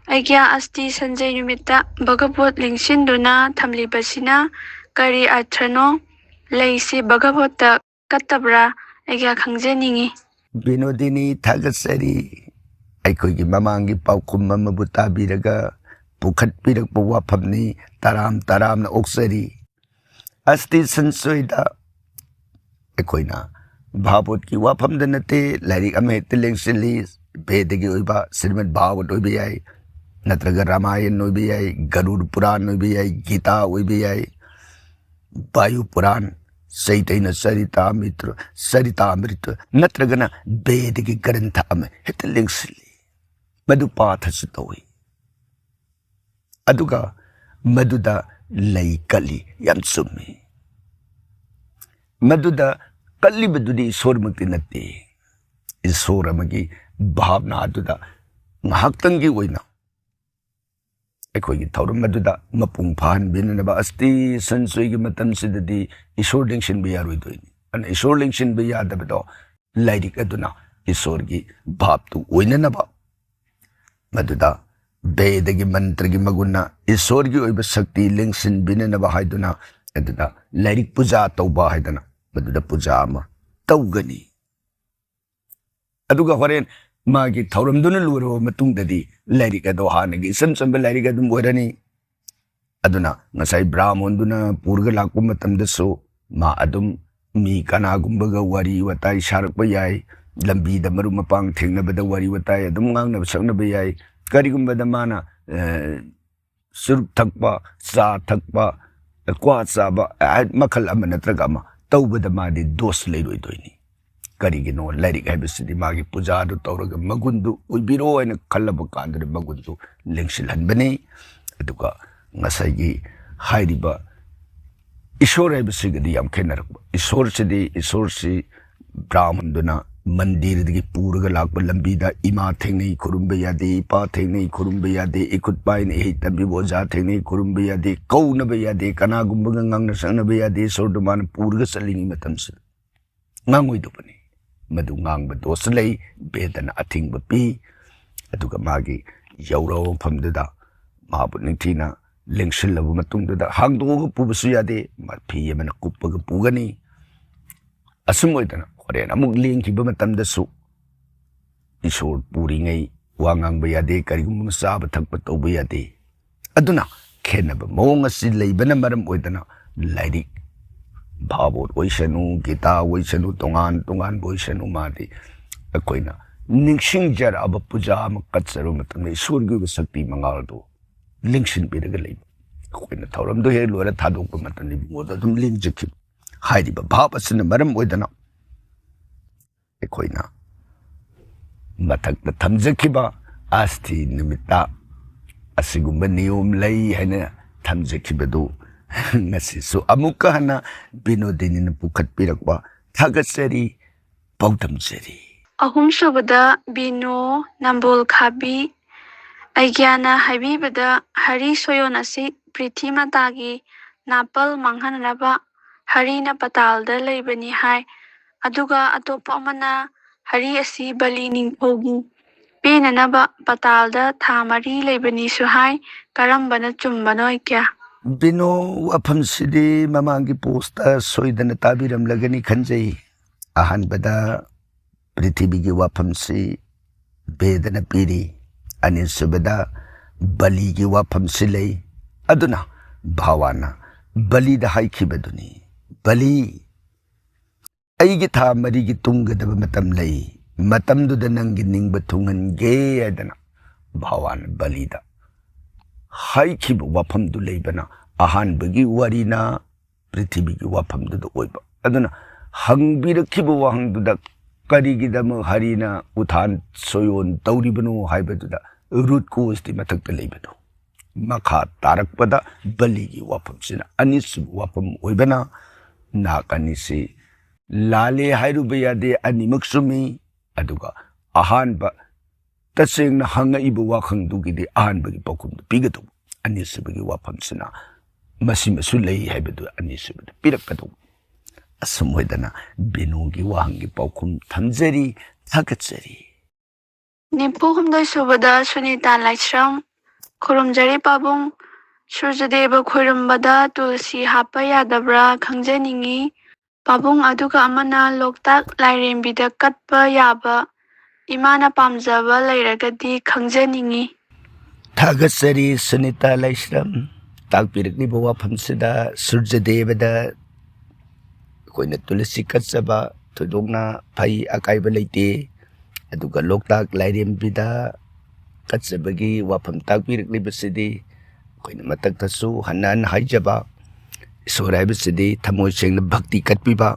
ꯑꯩꯒ꯭ꯌꯥ ꯑꯁꯇꯤ ꯁꯟꯖꯩ ꯅꯨꯃꯤꯠꯇ ꯚꯒꯕꯣꯠ ꯂꯤꯡꯁꯤꯟꯗꯨꯅ ꯊꯝꯂꯤꯕꯁꯤꯅ ꯀꯔꯤ ꯑꯔꯊꯅꯣ? ꯂꯩꯁꯤ ꯚꯒꯕꯣꯠꯇ ꯀꯠꯇꯕ꯭ꯔꯥ? ꯑꯩꯒ ꯈꯪꯖꯅꯤꯡꯉꯤ꯫ ꯕꯤꯅꯣꯗꯤꯅꯤ, ꯊꯥꯒꯠꯆꯔꯤ꯫ ꯑꯩꯈꯣꯏꯒꯤ ꯃꯃꯥꯡꯒꯤ ꯄꯥꯎꯈꯨꯝ ꯑꯃꯕꯨ ꯇꯥꯕꯤꯔꯒ ꯄꯨꯈꯠꯄꯤꯔꯛꯄ ꯋꯥꯐꯝꯅꯤ꯫ ꯇꯔꯥꯝ ꯇꯔꯥꯝꯅ ꯑꯣꯛꯆꯔꯤ꯫ ꯑꯁꯇꯤ ꯁꯟꯁꯣꯏꯗ ꯑꯩꯈꯣꯏꯅ ꯚꯥꯒꯕꯣꯠꯀꯤ ꯋꯥꯐꯝꯗ ꯅꯠꯇꯦ, ꯂꯥꯏꯔꯤꯛ ꯑꯃ ꯍꯦꯛꯇ ꯂꯦꯡꯁꯤꯜꯂꯤ꯫ ꯚꯦꯗꯒꯤ ꯑꯣꯏꯕ ꯁ꯭ꯔꯤꯃꯗ ꯚꯥꯒꯕꯣꯠ ꯑꯣꯏꯕ ꯌꯥꯏ, ꯅꯠꯇ꯭ꯔꯒ ꯔꯥꯃꯥꯌꯟ ꯑꯣꯏꯕ ꯌꯥꯏ, ꯒꯔꯨꯔ ꯄꯨꯔꯥꯟ ꯑꯣꯏꯕ ꯌꯥꯏ, ꯒꯤꯇꯥ ꯑꯣꯏꯕ ꯌꯥꯏ, ꯚꯥꯌꯨ ꯄꯨꯔꯥꯟ, ꯆꯩꯇꯩꯅ ꯆꯔꯤꯇꯥꯃꯤꯇ꯭ꯔ, ꯆꯔꯤꯇꯥꯃ꯭ꯔꯤꯇ, ꯅꯠꯇ꯭ꯔꯒꯅ ꯚꯦꯗꯒꯤ ꯒ꯭ꯔꯟꯊ ꯑꯃ ꯍꯦꯛꯇ ꯂꯦꯡꯁꯤꯜꯂꯤ꯫ ꯃꯗꯨ ꯄꯥꯊꯁꯨ ꯇꯧꯏ꯫ ꯑꯗꯨꯒ ꯃꯗꯨꯗ ꯂꯩ ꯀꯠꯂꯤ꯫ ꯌꯥꯝ ꯆꯨꯝꯃꯤ꯫ ꯃꯗꯨꯗ ꯀꯠꯂꯤꯕꯗꯨꯗꯤ ꯏꯁꯣꯔꯃꯛꯇꯤ ꯅꯠꯇꯦ꯫ ꯏꯁꯣꯔ ꯑꯃꯒꯤ ꯚꯥꯕꯅꯥ ꯑꯗꯨꯗ ꯉꯥꯏꯍꯥꯛꯇꯪꯒꯤ ꯑꯣꯏꯅ ꯑꯩꯈꯣꯏꯒꯤ ꯊꯧꯔꯝ ꯑꯗꯨꯗ ꯃꯄꯨꯡ ꯐꯥꯍꯟꯕꯤꯅꯅꯕ, ꯑꯁꯇꯤ ꯁꯟꯁꯣꯏꯒꯤ ꯃꯇꯝꯁꯤꯗꯗꯤ ꯏꯁꯣꯔ ꯂꯦꯡꯁꯤꯟꯕ ꯌꯥꯔꯣꯏꯗꯣꯏꯅꯤ꯫ ꯑꯗꯨꯅ ꯏꯁꯣꯔ ꯂꯦꯡꯁꯤꯟꯕ ꯌꯥꯗꯕꯗꯣ ꯂꯥꯏꯔꯤꯛ ꯑꯗꯨꯅ ꯏꯁꯣꯔꯒꯤ ꯚꯥꯞꯇꯨ ꯑꯣꯏꯅꯅꯕ, ꯃꯗꯨꯗ ꯚꯦꯗꯒꯤ ꯃꯟꯇ꯭ꯔꯒꯤ ꯃꯒꯨꯟꯅ ꯏꯁꯣꯔꯒꯤ ꯑꯣꯏꯕ ꯁꯛꯇꯤ ꯂꯦꯡꯁꯤꯟꯕꯤꯅꯅꯕ ꯍꯥꯏꯗꯨꯅ ꯑꯗꯨꯗ ꯂꯥꯏꯔꯤꯛ ꯄꯨꯖꯥ ꯇꯧꯕ ꯍꯥꯏꯗꯅ ꯃꯗꯨꯗ ꯄꯨꯖꯥ ꯑꯃ ꯇꯧꯒꯅꯤ꯫ ꯑꯗꯨꯒ ꯍꯣꯔꯦꯟ ꯃꯥꯒꯤ ꯊꯧꯔꯝꯗꯨꯅ ꯂꯣꯏꯔꯕ ꯃꯇꯨꯡꯗꯗꯤ ꯂꯥꯏꯔꯤꯛ ꯑꯗꯣ ꯍꯥꯟꯅꯒꯤ ꯏꯆꯝ ꯆꯝꯕ ꯂꯥꯏꯔꯤꯛ ꯑꯗꯨꯝ ꯑꯣꯏꯔꯅꯤ꯫ ꯑꯗꯨꯅ ꯉꯁꯥꯏ ꯕ꯭ꯔꯥꯍꯃꯣꯟꯗꯨꯅ ꯄꯨꯔꯒ ꯂꯥꯛꯄ ꯃꯇꯝꯗꯁꯨ ꯃꯥ ꯑꯗꯨꯝ ꯃꯤ ꯀꯅꯥꯒꯨꯝꯕꯒ ꯋꯥꯔꯤ ꯋꯥꯇꯥꯏ ꯁꯥꯔꯛꯄ ꯌꯥꯏ, ꯂꯝꯕꯤꯗ ꯃꯔꯨꯞ ꯃꯄꯥꯡ ꯊꯦꯡꯅꯕꯗ ꯋꯥꯔꯤ ꯋꯥꯇꯥꯏ ꯑꯗꯨꯝ ꯉꯥꯡꯅꯕ ꯁꯛꯅꯕ ꯌꯥꯏ꯫ ꯀꯔꯤꯒꯨꯝꯕꯗ ꯃꯥꯅ, ꯑ, ꯆꯨꯔꯨꯞ ꯊꯛꯄ, ꯆꯥ ꯊꯛꯄ, ꯀ꯭ꯋꯥ ꯆꯥꯕ, ꯑ, ꯃꯈꯜ ꯑꯃ ꯅꯠꯇ꯭ꯔꯒ ꯑꯃ ꯇꯧꯕꯗ ꯃꯥꯗꯤ ꯗꯣꯁ ꯂꯩꯔꯣꯏꯗꯣꯏꯅꯤ꯫ ꯀꯔꯤꯒꯤꯅꯣ? ꯂꯥꯏꯔꯤꯛ ꯍꯥꯏꯕꯁꯤꯗꯤ ꯃꯥꯒꯤ ꯄꯨꯖꯥꯗꯨ ꯇꯧꯔꯒ ꯃꯒꯨꯟꯗꯨ ꯑꯣꯏꯕꯤꯔꯣ ꯍꯥꯏꯅ ꯈꯜꯂꯕ ꯀꯥꯟꯗꯗꯤ ꯃꯒꯨꯟꯗꯨ ꯂꯦꯡꯁꯤꯜꯍꯟꯕꯅꯤ꯫ ꯑꯗꯨꯒ ꯉꯁꯥꯏꯒꯤ ꯍꯥꯏꯔꯤꯕ ꯏꯁꯣꯔ ꯍꯥꯏꯕꯁꯤꯒꯗꯤ ꯌꯥꯝ ꯈꯦꯠꯅꯔꯛꯄ꯫ ꯏꯁꯣꯔꯁꯤꯗꯤ, ꯏꯁꯣꯔꯁꯤ ꯕ꯭ꯔꯥꯍꯃꯟꯗꯨꯅ ꯃꯟꯗꯤꯔꯗꯒꯤ ꯄꯨꯔꯒ ꯂꯥꯛꯄ ꯂꯝꯕꯤꯗ ꯏꯃꯥ ꯊꯦꯡꯅꯩ ꯈꯨꯔꯨꯝꯕ ꯌꯥꯗꯦ, ꯏꯄꯥ ꯊꯦꯡꯅꯩ ꯈꯨꯔꯨꯝꯕ ꯌꯥꯗꯦ, ꯏꯈꯨꯠ ꯄꯥꯏꯅ ꯏꯍꯩ ꯇꯝꯕꯤꯕ ꯑꯣꯖꯥ ꯊꯦꯡꯅꯩ ꯈꯨꯔꯨꯝꯕ ꯌꯥꯗꯦ, ꯀꯧꯅꯕ ꯌꯥꯗꯦ, ꯀꯅꯥꯒꯨꯝꯕꯒ ꯉꯥꯡꯅ ꯁꯛꯅꯕ ꯌꯥꯗꯦ꯫ ꯏꯁꯣꯔꯗꯨ ꯃꯥꯅ ꯄꯨꯔꯒ ꯆꯠꯂꯤꯉꯩ ꯃꯇꯝꯁꯤꯗ ꯉꯥꯡꯉꯣꯏꯗꯧꯕꯅꯤ꯫ ꯃꯗꯨ ꯉꯥꯡꯕ ꯗꯣꯁ ꯂꯩ, ꯚꯦꯗꯅ ꯑꯊꯤꯡꯕ ꯄꯤ꯫ ꯑꯗꯨꯒ ꯃꯥꯒꯤ ꯌꯧꯔꯕ ꯃꯐꯝꯗꯨꯗ ꯃꯥꯕꯨ ꯅꯤꯡꯊꯤꯅ ꯂꯦꯡꯁꯤꯜꯂꯕ ꯃꯇꯨꯡꯗꯨꯗ ꯍꯥꯡꯗꯣꯛꯑꯒ ꯄꯨꯕꯁꯨ ꯌꯥꯗꯦ, ꯐꯤ ꯑꯃꯅ ꯀꯨꯞꯄꯒ ꯄꯨꯒꯅꯤ꯫ ꯑꯁꯨꯝ ꯑꯣꯏꯗꯅ ꯍꯣꯔꯦꯟ ꯑꯃꯨꯛ ꯂꯦꯡꯈꯤꯕ ꯃꯇꯝꯗꯁꯨ ꯏꯁꯣꯔ ꯄꯨꯔꯤꯉꯩ ꯋꯥ ꯉꯥꯡꯕ ꯌꯥꯗꯦ, ꯀꯔꯤꯒꯨꯝꯕ ꯑꯃ ꯆꯥꯕ ꯊꯛꯄ ꯇꯧꯕ ꯌꯥꯗꯦ꯫ ꯑꯗꯨꯅ ꯈꯦꯠꯅꯕ ꯃꯑꯣꯡ ꯑꯁꯤ ꯂꯩꯕꯅ ꯃꯔꯝ ꯑꯣꯏꯗꯅ ꯂꯥꯏꯔꯤꯛ, ꯚꯥꯒꯋꯠ ꯑꯣꯏꯁꯅꯨ, ꯒꯤꯇꯥ ꯑꯣꯏꯁꯅꯨ, ꯇꯣꯉꯥꯟ ꯇꯣꯉꯥꯟꯕ ꯑꯣꯏꯁꯅꯨ, ꯃꯥꯗꯤ ꯑꯩꯈꯣꯏꯅ ꯅꯤꯡꯁꯤꯡꯖꯔꯛꯑꯕ ꯄꯨꯖꯥ ꯑꯃ ꯀꯠꯆꯔꯨꯕ ꯃꯇꯝꯗ ꯏꯁꯣꯔꯒꯤ ꯑꯣꯏꯕ ꯁꯛꯇꯤ ꯃꯉꯥꯜꯗꯨ ꯂꯦꯡꯁꯤꯟꯕꯤꯔꯒ ꯂꯩꯕ꯫ ꯑꯩꯈꯣꯏꯅ ꯊꯧꯔꯝꯗꯨ ꯍꯦꯛ ꯂꯣꯏꯔ ꯊꯥꯗꯣꯛꯄ ꯃꯇꯝꯗ ꯏꯕꯨꯡꯉꯣꯗ ꯑꯗꯨꯝ ꯂꯦꯡꯖꯈꯤꯕ꯫ ꯍꯥꯏꯔꯤꯕ ꯚꯥꯕ ꯑꯁꯤꯅ ꯃꯔꯝ ꯑꯣꯏꯗꯅ ꯑꯩꯈꯣꯏꯅ ꯃꯊꯛꯇ ꯊꯝꯖꯈꯤꯕ ꯑꯁꯇꯤ ꯅꯨꯃꯤꯠꯇ ꯑꯁꯤꯒꯨꯝꯕ ꯅꯤꯌꯣꯝ ꯂꯩ ꯍꯥꯏꯅ ꯊꯝꯖꯈꯤꯕꯗꯨ ꯉꯁꯤꯁꯨ ꯑꯃꯨꯛꯀ ꯍꯟꯅ ꯕꯤꯅꯣꯗꯤꯅꯤꯅ ꯄꯨꯈꯠꯄꯤꯔꯛꯄ ꯊꯥꯒꯠꯆꯔꯤ, ꯄꯥꯎꯗꯝꯖꯔꯤ꯫ ꯑꯍꯨꯝꯁꯨꯕꯗ ꯕꯤꯅꯣ ꯅꯝꯕꯣꯜ ꯈꯥꯕꯤ ꯑꯩꯒ꯭ꯌꯥꯅ ꯍꯥꯏꯕꯤꯕꯗ ꯍꯔꯤ ꯁꯣꯌꯣꯟ ꯑꯁꯤ ꯄ꯭ꯔꯤꯊꯤ ꯃꯇꯥꯒꯤ ꯅꯥꯄꯜ ꯃꯥꯡꯍꯟꯅꯕ ꯍꯔꯤꯅ ꯄꯇꯥꯜꯗ ꯂꯩꯕꯅꯤ ꯍꯥꯏ꯫ ꯑꯗꯨꯒ ꯑꯇꯣꯞꯄ ꯑꯃꯅ ꯍꯔꯤ ꯑꯁꯤ ꯕꯂꯤ ꯅꯤꯡꯊꯧꯒꯤ ꯄꯦꯟꯅꯅꯕ ꯄꯇꯥꯜꯗ ꯊꯥ ꯃꯔꯤ ꯂꯩꯕꯅꯤꯁꯨ ꯍꯥꯏ꯫ ꯀꯔꯝꯕꯅ ꯆꯨꯝꯕꯅꯣ ꯏꯀ꯭ꯌꯥ? ꯕꯤꯅꯣ, ꯋꯥꯐꯝꯁꯤꯗꯤ ꯃꯃꯥꯡꯒꯤ ꯄꯣꯁꯇ ꯁꯣꯏꯗꯅ ꯇꯥꯕꯤꯔꯝꯂꯒꯅꯤ ꯈꯟꯖꯩ꯫ ꯑꯍꯥꯟꯕꯗ ꯄ꯭ꯔꯤꯊꯤꯕꯤꯒꯤ ꯋꯥꯐꯝꯁꯤ ꯚꯦꯗꯅ ꯄꯤꯔꯤ, ꯑꯅꯤꯁꯨꯕꯗ ꯕꯂꯤꯒꯤ ꯋꯥꯐꯝꯁꯤ ꯂꯩ꯫ ꯑꯗꯨꯅ ꯚꯥꯋꯥꯅ ꯕꯂꯤꯗ ꯍꯥꯏꯈꯤꯕꯗꯨꯅꯤ, "ꯕꯂꯤ, ꯑꯩꯒꯤ ꯊꯥ ꯃꯔꯤꯒꯤ ꯇꯨꯝꯒꯗꯕ ꯃꯇꯝ ꯂꯩ, ꯃꯇꯝꯗꯨꯗ ꯅꯪꯒꯤ ꯅꯤꯡꯕ ꯊꯨꯡꯍꯟꯒꯦ" ꯍꯥꯏꯗꯅ ꯚꯥꯋꯥꯅ ꯕꯂꯤꯗ ꯍꯥꯏꯈꯤꯕ ꯋꯥꯐꯝꯗꯨ ꯂꯩꯕꯅ ꯑꯍꯥꯟꯕꯒꯤ ꯋꯥꯔꯤꯅ ꯄ꯭ꯔꯤꯊꯤꯕꯤꯒꯤ ꯋꯥꯐꯝꯗꯨꯗ ꯑꯣꯏꯕ꯫ ꯑꯗꯨꯅ ꯍꯪꯕꯤꯔꯛꯈꯤꯕ ꯋꯥꯍꯪꯗꯨꯗ ꯀꯔꯤꯒꯤꯗꯃꯛ ꯍꯔꯤꯅ ꯎꯊꯥꯟ ꯁꯣꯌꯣꯟ ꯇꯧꯔꯤꯕꯅꯣ ꯍꯥꯏꯕꯗꯨꯗ ꯔꯨꯠ ꯀꯣꯁꯇꯤ ꯃꯊꯛꯇ ꯂꯩꯕꯗꯣ꯫ ꯃꯈꯥ ꯇꯥꯔꯛꯄꯗ ꯕꯂꯤꯒꯤ ꯋꯥꯐꯝꯁꯤꯅ ꯑꯅꯤꯁꯨꯕ ꯋꯥꯐꯝ ꯑꯣꯏꯕꯅ ꯅꯥꯛ ꯑꯅꯤꯁꯤ ꯂꯥꯜꯂꯦ ꯍꯥꯏꯔꯨꯕ ꯌꯥꯗꯦ, ꯑꯅꯤꯃꯛ ꯆꯨꯝꯃꯤ꯫ ꯑꯗꯨꯒ ꯑꯍꯥꯟꯕ ꯇꯁꯦꯡꯅ ꯍꯪꯉꯛꯏꯕ ꯋꯥꯍꯪꯗꯨꯒꯤꯗꯤ ꯑꯍꯥꯟꯕꯒꯤ ꯄꯥꯎꯈꯨꯝꯗꯨ ꯄꯤꯒꯗꯧꯕ, ꯑꯅꯤꯁꯨꯕꯒꯤ ꯋꯥꯐꯝꯁꯤꯅ ꯃꯁꯤꯃꯁꯨ ꯂꯩ ꯍꯥꯏꯕꯗꯨ ꯑꯅꯤꯁꯨꯕꯗ ꯄꯤꯔꯛꯀꯗꯧꯕ꯫ ꯑꯁꯨꯝ ꯑꯣꯏꯗꯅ ꯕꯤꯅꯨꯒꯤ ꯋꯥꯍꯪꯒꯤ ꯄꯥꯎꯈꯨꯝ ꯊꯝꯖꯔꯤ, ꯊꯥꯒꯠꯆꯔꯤ꯫ ꯅꯤꯐꯨ ꯍꯨꯝꯗꯣꯏ ꯁꯨꯕꯗ ꯁꯨꯅꯤꯇꯥ ꯂꯥꯏꯁ꯭ꯔꯝ, ꯈꯨꯔꯨꯝꯖꯔꯤ ꯄꯥꯕꯨꯡ, ꯁꯨꯔꯖꯗꯦꯕ ꯈꯣꯏꯔꯝꯕꯗ ꯇꯨꯜꯁꯤ ꯍꯥꯞꯄ ꯌꯥꯗꯕ꯭ꯔꯥ ꯈꯪꯖꯅꯤꯡꯏ꯫ ꯄꯥꯕꯨꯡ ꯑꯗꯨꯒ ꯑꯃꯅ ꯂꯣꯛꯇꯥꯛ ꯂꯥꯏꯔꯦꯝꯕꯤꯗ ꯀꯠꯄ ꯌꯥꯕ ꯏꯃꯥꯅ ꯄꯥꯝꯖꯕ ꯂꯩꯔꯒꯗꯤ ꯈꯪꯖꯅꯤꯡꯏ꯫ ꯊꯥꯒꯠꯆꯔꯤ ꯁꯨꯅꯤꯇꯥ ꯂꯥꯏꯁ꯭ꯔꯝ꯫ ꯇꯥꯛꯄꯤꯔꯛꯂꯤꯕ ꯋꯥꯐꯝꯁꯤꯗ ꯁꯨꯔꯖꯗꯦꯕꯗ ꯑꯩꯈꯣꯏꯅ ꯇꯨꯂꯁꯤ ꯀꯠꯆꯕ ꯊꯣꯏꯗꯣꯛꯅ ꯐꯩ, ꯑꯀꯥꯏꯕ ꯂꯩꯇꯦ꯫ ꯑꯗꯨꯒ ꯂꯣꯛꯇꯥꯛ ꯂꯥꯏꯔꯦꯝꯕꯤꯗ ꯀꯠꯆꯕꯒꯤ ꯋꯥꯐꯝ ꯇꯥꯛꯄꯤꯔꯛꯂꯤꯕꯁꯤꯗꯤ ꯑꯩꯈꯣꯏꯅ ꯃꯊꯛꯇꯁꯨ ꯍꯟꯅ ꯍꯟꯅ ꯍꯥꯏꯖꯕ, ꯏꯁꯣꯔ ꯍꯥꯏꯕꯁꯤꯗꯤ ꯊꯃꯣꯏ ꯁꯦꯡꯅ ꯚꯛꯇꯤ ꯀꯠꯄꯤꯕ,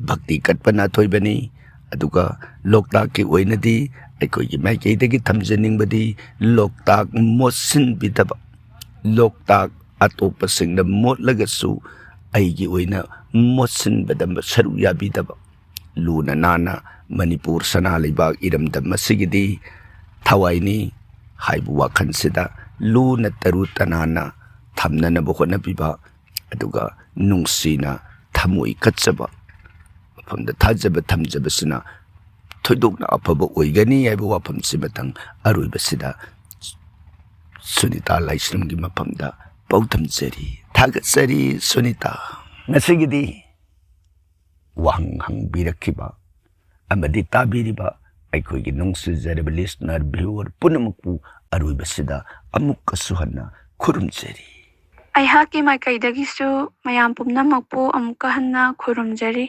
ꯚꯛꯇꯤ ꯀꯠꯄꯅ ꯑꯊꯣꯏꯕꯅꯤ꯫ ꯑꯗꯨꯒ ꯂꯣꯛꯇꯥꯛꯀꯤ ꯑꯣꯏꯅꯗꯤ ꯑꯩꯈꯣꯏꯒꯤ ꯃꯥꯏꯀꯩꯗꯒꯤ ꯊꯝꯖꯅꯤꯡꯕꯗꯤ ꯂꯣꯛꯇꯥꯛ ꯃꯣꯠꯁꯤꯟꯕꯤꯗꯕ, ꯂꯣꯛꯇꯥꯛ ꯑꯇꯣꯞꯄꯁꯤꯡꯅ ꯃꯣꯠꯂꯒꯁꯨ ꯑꯩꯒꯤ ꯑꯣꯏꯅ ꯃꯣꯠꯁꯤꯟꯕꯗ ꯁꯔꯨꯛ ꯌꯥꯕꯤꯗꯕ, ꯂꯨꯅ ꯅꯥꯟꯅ ꯃꯅꯤꯄꯨꯔ ꯁꯅꯥ ꯂꯩꯕꯥꯛ ꯏꯔꯝꯗꯝ ꯑꯁꯤꯒꯤꯗꯤ ꯊꯋꯥꯏꯅꯤ ꯍꯥꯏꯕ ꯋꯥꯈꯜꯁꯤꯗ ꯂꯨꯅ ꯇꯔꯨ ꯇꯅꯥꯟꯅ ꯊꯝꯅꯅꯕ ꯍꯣꯠꯅꯕꯤꯕ, ꯑꯗꯨꯒ ꯅꯨꯡꯁꯤꯅ ꯊꯃꯣꯏ ꯀꯠꯆꯕ, ꯃꯐꯝꯗ ꯊꯥꯖꯕ ꯊꯝꯖꯕꯁꯤꯅ ꯊꯣꯏꯗꯣꯛꯅ ꯑꯐꯕ ꯑꯣꯏꯒꯅꯤ ꯍꯥꯏꯕ ꯋꯥꯐꯝꯁꯤ ꯃꯊꯪ ꯑꯔꯣꯏꯕꯁꯤꯗ ꯁꯨꯅꯤꯇꯥ ꯂꯥꯏꯁ꯭ꯔꯝꯒꯤ ꯃꯐꯝꯗ ꯄꯥꯎꯗꯝꯖꯔꯤ꯫ ꯊꯥꯒꯠꯆꯔꯤ ꯁꯨꯅꯤꯇꯥ꯫ ꯉꯁꯤꯒꯤꯗꯤ ꯋꯥꯍꯪ ꯍꯪꯕꯤꯔꯛꯈꯤꯕ ꯑꯃꯗꯤ ꯇꯥꯕꯤꯔꯤꯕ ꯑꯩꯈꯣꯏꯒꯤ ꯅꯨꯡꯁꯤꯖꯔꯕ listener, viewer ꯄꯨꯝꯅꯃꯛꯄꯨ ꯑꯔꯣꯏꯕꯁꯤꯗ ꯑꯃꯨꯛꯀꯁꯨ ꯍꯟꯅ ꯈꯨꯔꯨꯝꯖꯔꯤ꯫ ꯑꯩꯍꯥꯛꯀꯤ ꯃꯥꯏꯀꯩꯗꯒꯤꯁꯨ ꯃꯌꯥꯝ ꯄꯨꯝꯅꯃꯛꯄꯨ ꯑꯃꯨꯛꯀ ꯍꯟꯅ ꯈꯨꯔꯨꯝꯖꯔꯤ꯫